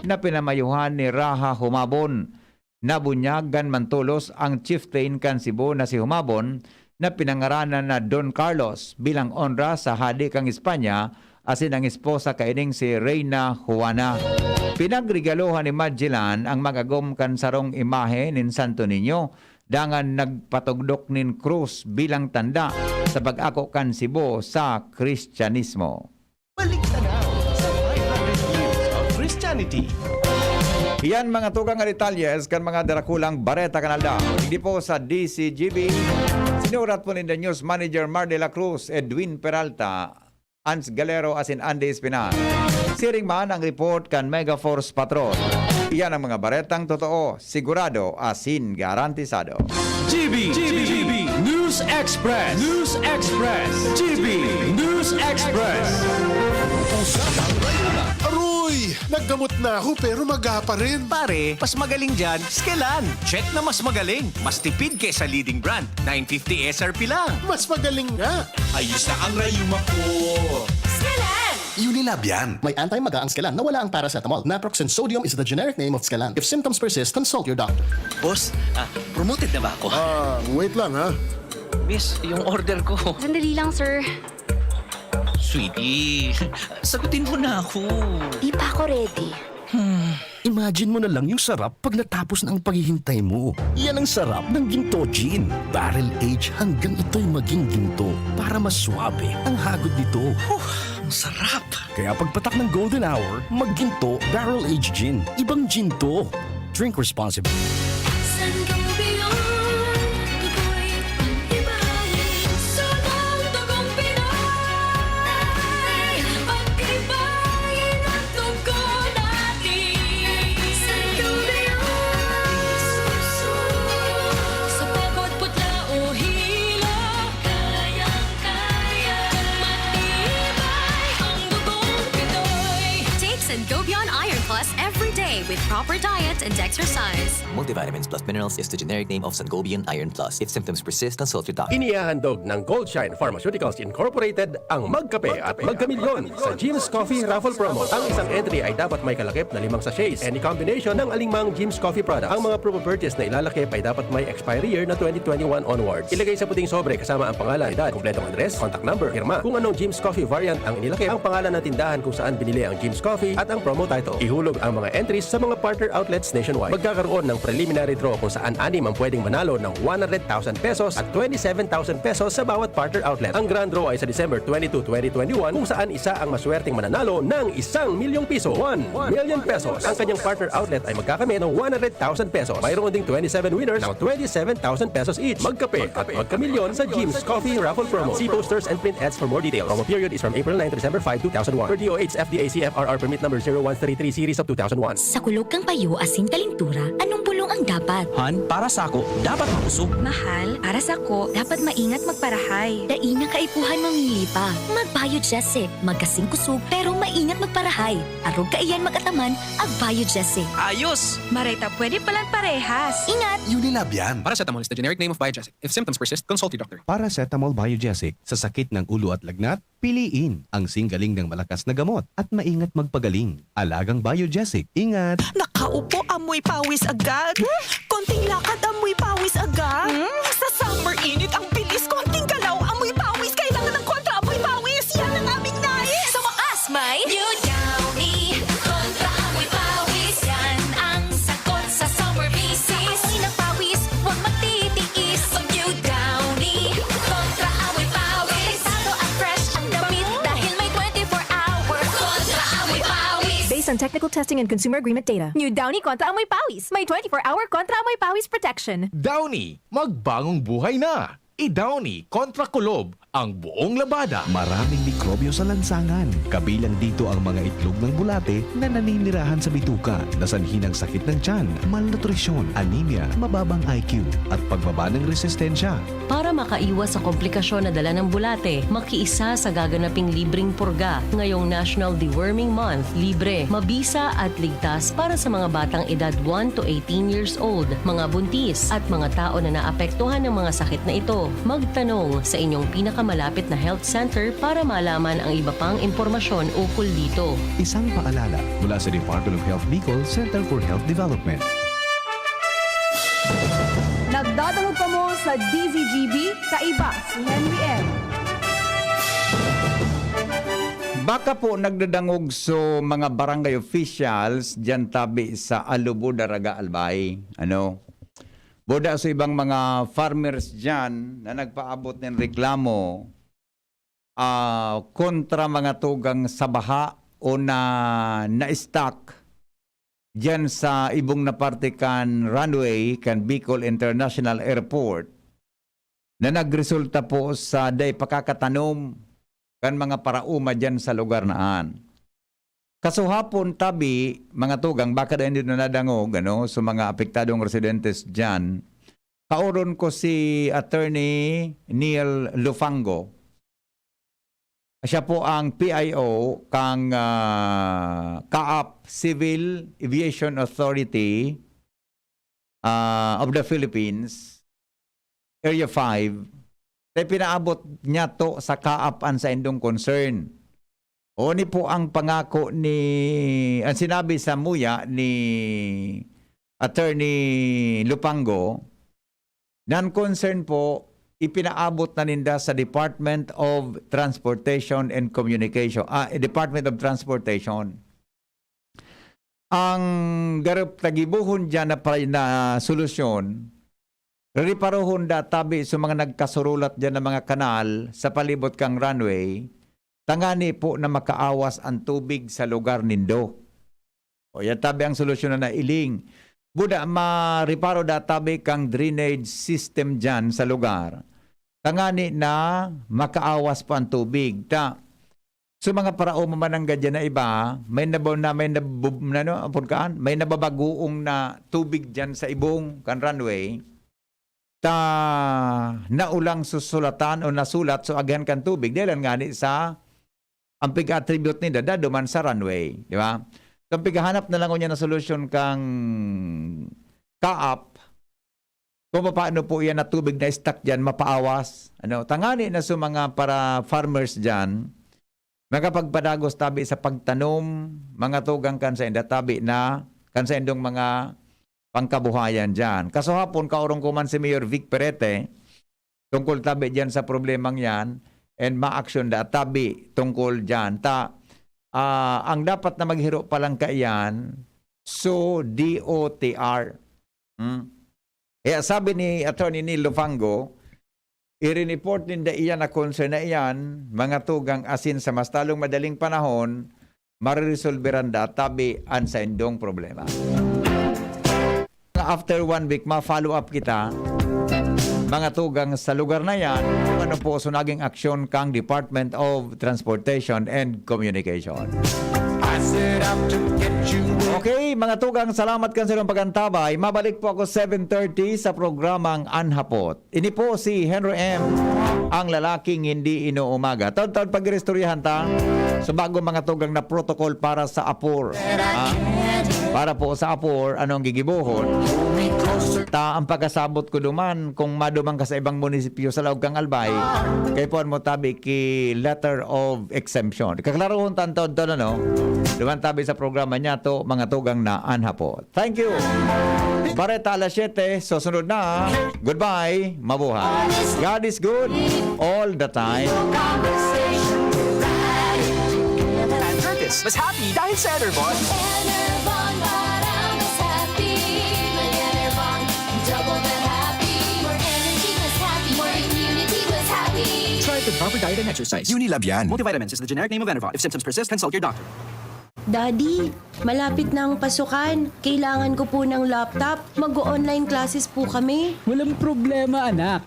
na pinamayuhan ni Raha Humabon. Nabunyagan man tolos ang chieftain kan Cebu na si Humabon, na pinangaranan na Don Carlos, bilang onra sa hadi kan Espanya asin ang esposa kaining si Reyna Juana. Pinagregaluhan ni Magellan ang mag-agom kan sarong imahe nin Santo Niño, dangan nagpatugdok nin krus bilang tanda sa pag-ako kan Cebu sa Kristiyanismo. Balik tanaw sa five hundred years of Christianity. Yan, mga tugang, nga detalye kan mga darakulang bareta kan aldaw. Digdi po sa D C G B, sinurat po ni The News Manager Mar de la Cruz, Edwin Peralta, Ans Galero asin Andy Espinar. Siring man ang report kan Mega Force Patrol. Iyan ang mga baretang totoo, sigurado asin garantisado. G B, G B, News Express, News Express, G B News Express. Aroy! Naggamot na ako pero maga pa rin. Pare, mas magaling dyan, Skelan. Check na mas magaling. Mas tipid kesa leading brand. Nine fifty S R P lang. Mas magaling nga. Ayos na ang rayuma ko. Skelan! Unilab yan. May anti-maga ang Skelan na wala ang paracetamol. Naproxen sodium is the generic name of Skelan. If symptoms persist, consult your doctor. Boss, ah, promoted na ba ako? Ah, wait lang ha. Miss, yung order ko. Sandali lang, sir. Sweetie, sagutin mo na ako. Di pa ako ready. Imagine mo na lang yung sarap pag natapos na ang paghihintay mo. Yan ang sarap ng Ginto Gin. Barrel age hanggang ito'y maging ginto para mas suabe ang hagod nito. Huh, ang sarap! Kaya pagpatak ng golden hour, magginto barrel age gin. Ibang gin to. Drink responsibly. Sangobion, tukoy, pag-iba, sa mga tugong Pinoy. Pag-iba, Sa tubig, sa pagod, putla o hilo, kayang-kaya. Matibay ang dugong Pinoy. Take Sangobion Iron Plus every day with proper diet and exercise. Multivitamins plus minerals is the generic name of Sangobion Iron Plus. If symptoms persist, consult your doctor. Inihahandog ng Goldshine Pharmaceuticals Incorporated ang Magkape at Magkamilyon sa Jim's Coffee Raffle Promo. Ang isang entry ay dapat may kalakip na limang sachets. Any combination ng alingmang Jim's Coffee product. Ang mga promo purchase na ilalakip ay dapat may expiry year na twenty twenty-one onwards. Ilagay sa puting sobre kasama ang pangalan, edad, kompletong address, contact number, pirma. Kung anong Jim's Coffee variant ang inilakip, ang pangalan ng tindahan kung saan binili ang Jim's Coffee, at ang promo title. Ihulog ang mga entries sa mga partner outlets nationwide. Magkakaroon ng preliminary draw kung saan anim ang pwedeng manalo ng one hundred thousand pesos at twenty-seven thousand pesos sa bawat partner outlet. Ang grand draw ay sa December twenty-two, twenty twenty-one, kung saan isa ang maswerteng mananalo ng isang milyong piso, one million pesos. Ang kanyang partner outlet ay magkakamit ng one hundred thousand pesos. Mayroon ding twenty-seven winners ng twenty-seven thousand pesos each. Magkape at magkamilyon sa Jim's Coffee Raffle Promo. See posters and print ads for more details. Promo period is from April nine to December five, two thousand one. Per D O H F D A C F R R Permit Number zero one three three Series of two thousand one. Sa kulog kan payo asin kalintura, anong bulong ang dapat? Han, para sako, dapat makusog. Mahal, para sako, dapat maingat magparahay. Dai na kaipuhan mamili pa. Mag-Biogesic. Magkasing kusog, pero maingat magparahay. Arog kaiyan mag-ataman, ag-Biogesic. Ayos! Maray ta pwede palan parehas. Ingat! Unilab yan. Paracetamol is the generic name of Biogesic. If symptoms persist, consult your doctor. Paracetamol Biogesic. Sa sakit ng ulo at lagnat, piliin ang singgaling ng malakas na gamot at maingat magpagaling. Alagang Biogesic. Ingat! Nakaupo, amoy pawis agad. Konting lakad, amoy pawis agad. Sa summer init, ang bilis. Konting galaw, amoy pawis. Kailangan ng kontra amoy pawis. Yan ang aming nais. Sa wakas, may New Downy. Kontra amoy pawis. Yan ang sagot sa summer misis. Amoy ng pawis, huwag magtitiis. Mag New Downy. Kontra amoy pawis. Protektado at fresh ang damit dahil may twenty-four hour kontra amoy pawis. Based on technical testing and consumer agreement data. New Downy Kontra Amoy Pawis. May twenty-four hour Kontra Amoy Pawis protection. Downy, magbangong buhay na! I-Downy kontra kulob ang buong labada. Maraming mikrobyo sa lansangan. Kabilang dito ang mga itlog ng bulate na naninirahan sa bituka, na sanhi ng sakit ng tiyan, malnutrisyon, anemia, mababang I Q, at pagbaba ng resistensya. Para makaiwas sa komplikasyon na dala ng bulate, makiisa sa gaganaping libreng purga. Ngayong National Deworming Month, libre, mabisa at ligtas para sa mga batang edad one to eighteen years old, mga buntis, at mga tao na naapektuhan ng mga sakit na ito. Magtanong sa inyong pinakamalapit na health center para malaman ang iba pang impormasyon ukol dito. Isang paalala mula sa Department of Health Bicol, Center for Health Development. Nagdadangog kamo sa D Z G B, kaiba si Henry M. Baka po nagdadangog so mga barangay officials diyan tabi sa Alubo, Daraga, Albay. Ano? Buda so ibang mga farmers diyan na nagpaabot ng reklamo ah, kontra mga tugang sa baha o na na-stuck diyan sa ibong na parte kan runway kan Bicol International Airport na nagresulta po sa dai pakakatanom kan mga paraoma diyan sa lugar na an. Kasuhapon tabi, mga tugang, baka dai nindo nadangog, ano, sa mga apektadong residentes diyan, kaoron ko si Attorney Neil Lufango. Siya po ang P I O kang ah, CAAP, Civil Aviation Authority ah, of the Philippines, Area five, na pinaabot niya to sa CAAP an saindong concern. O ni po ang pangako ni, ang sinabi sa muya ni Attorney Lupango, nan concern po, ipinaabot na ninda sa Department of Transportation and Communication, ah, Department of Transportation. Ang garop tagibuhon diyan na, pa- na solusyon, reparohon da tabi sa mga nagkasurulat diyan na mga kanal sa palibot kang runway, tangani po na makaawas ang tubig sa lugar nindo. O yan tabi ang solusyon na nailing. Buda, mareparo da tabi kang drainage system diyan sa lugar. Tangani na makaawas po ang tubig. Ta, so mga paraoma man ang gadyan na iba, may nabo na may nabub, na, no, apod kaan? May nababagoong na tubig diyan sa ibong kan runway. Ta naulang susulatan o nasulat so agihan kan tubig, dahilan ngani sa ang pig-attribute ninda daduman sa runway, di ba? So, ang pighahanap na lang niya na solusyon kang CAAP, kung paano po yan na tubig na stuck dyan, mapaawas. Ano, tangani na sa mga para farmers dyan, makapagpadagos tabi sa pagtanom, mga tugang kan sa inda tabi na, kan sa indong mga pangkabuhayan dyan. Kasuhapon, kaurong ko man si Mayor Vic Perete, tungkol tabi dyan sa problemang yan, and ma-action da tabi tungkol dyan. Ta, ah, ang dapat na maghiro pa lang kaiyan, so D O T R. Hmm? Kaya sabi ni Attorney Neil Lofango, i-report ninda iyan na concern na iyan, mga tugang asin sa mas talong madaling panahon, mariresolveran da tabi an saindong problema. After one week, ma-follow up kita, mga tugang sa lugar na yan, kung ano po so naging aksyon kang Department of Transportation and Communication. I set out to get you. Okay, mga tugang, salamat kan sa inyong pag-antabay. Mabalik po ako seven thirty sa programang Anhapot. Ini po si Henry M, ang lalaking hindi inuumaga. Taon-taon pag-iristoryahan ta. So bago, mga tugang, na protocol para sa apor. Ha? Para po sa apor, anong gigibohon? Ta ang pagkasabot ko duman, kung maduman ka sa ibang munisipyo sa laog kang Albay, kay puan mo tabi ki letter of exemption. Kaklarohon ta taon-taon, ano? Duman tabi sa programa niya to, mga tugang na Anhapot. Thank you. Bareta alas siyete, susunod na. Goodbye, mabuhay. God is good all the time. Conversation. Right. And Curtis, mas happy dahil sa Enervon. Enervon para mas happy. May Enervon, double the happy. More energy, mas happy. More immunity, mas happy. Try it with proper diet and exercise. Unilab yan. Multivitamins is the generic name of Enervon. If symptoms persist, consult your doctor. Daddy, malapit na ang pasukan. Kailangan ko po ng laptop. Mag-online classes po kami. Walang problema, anak.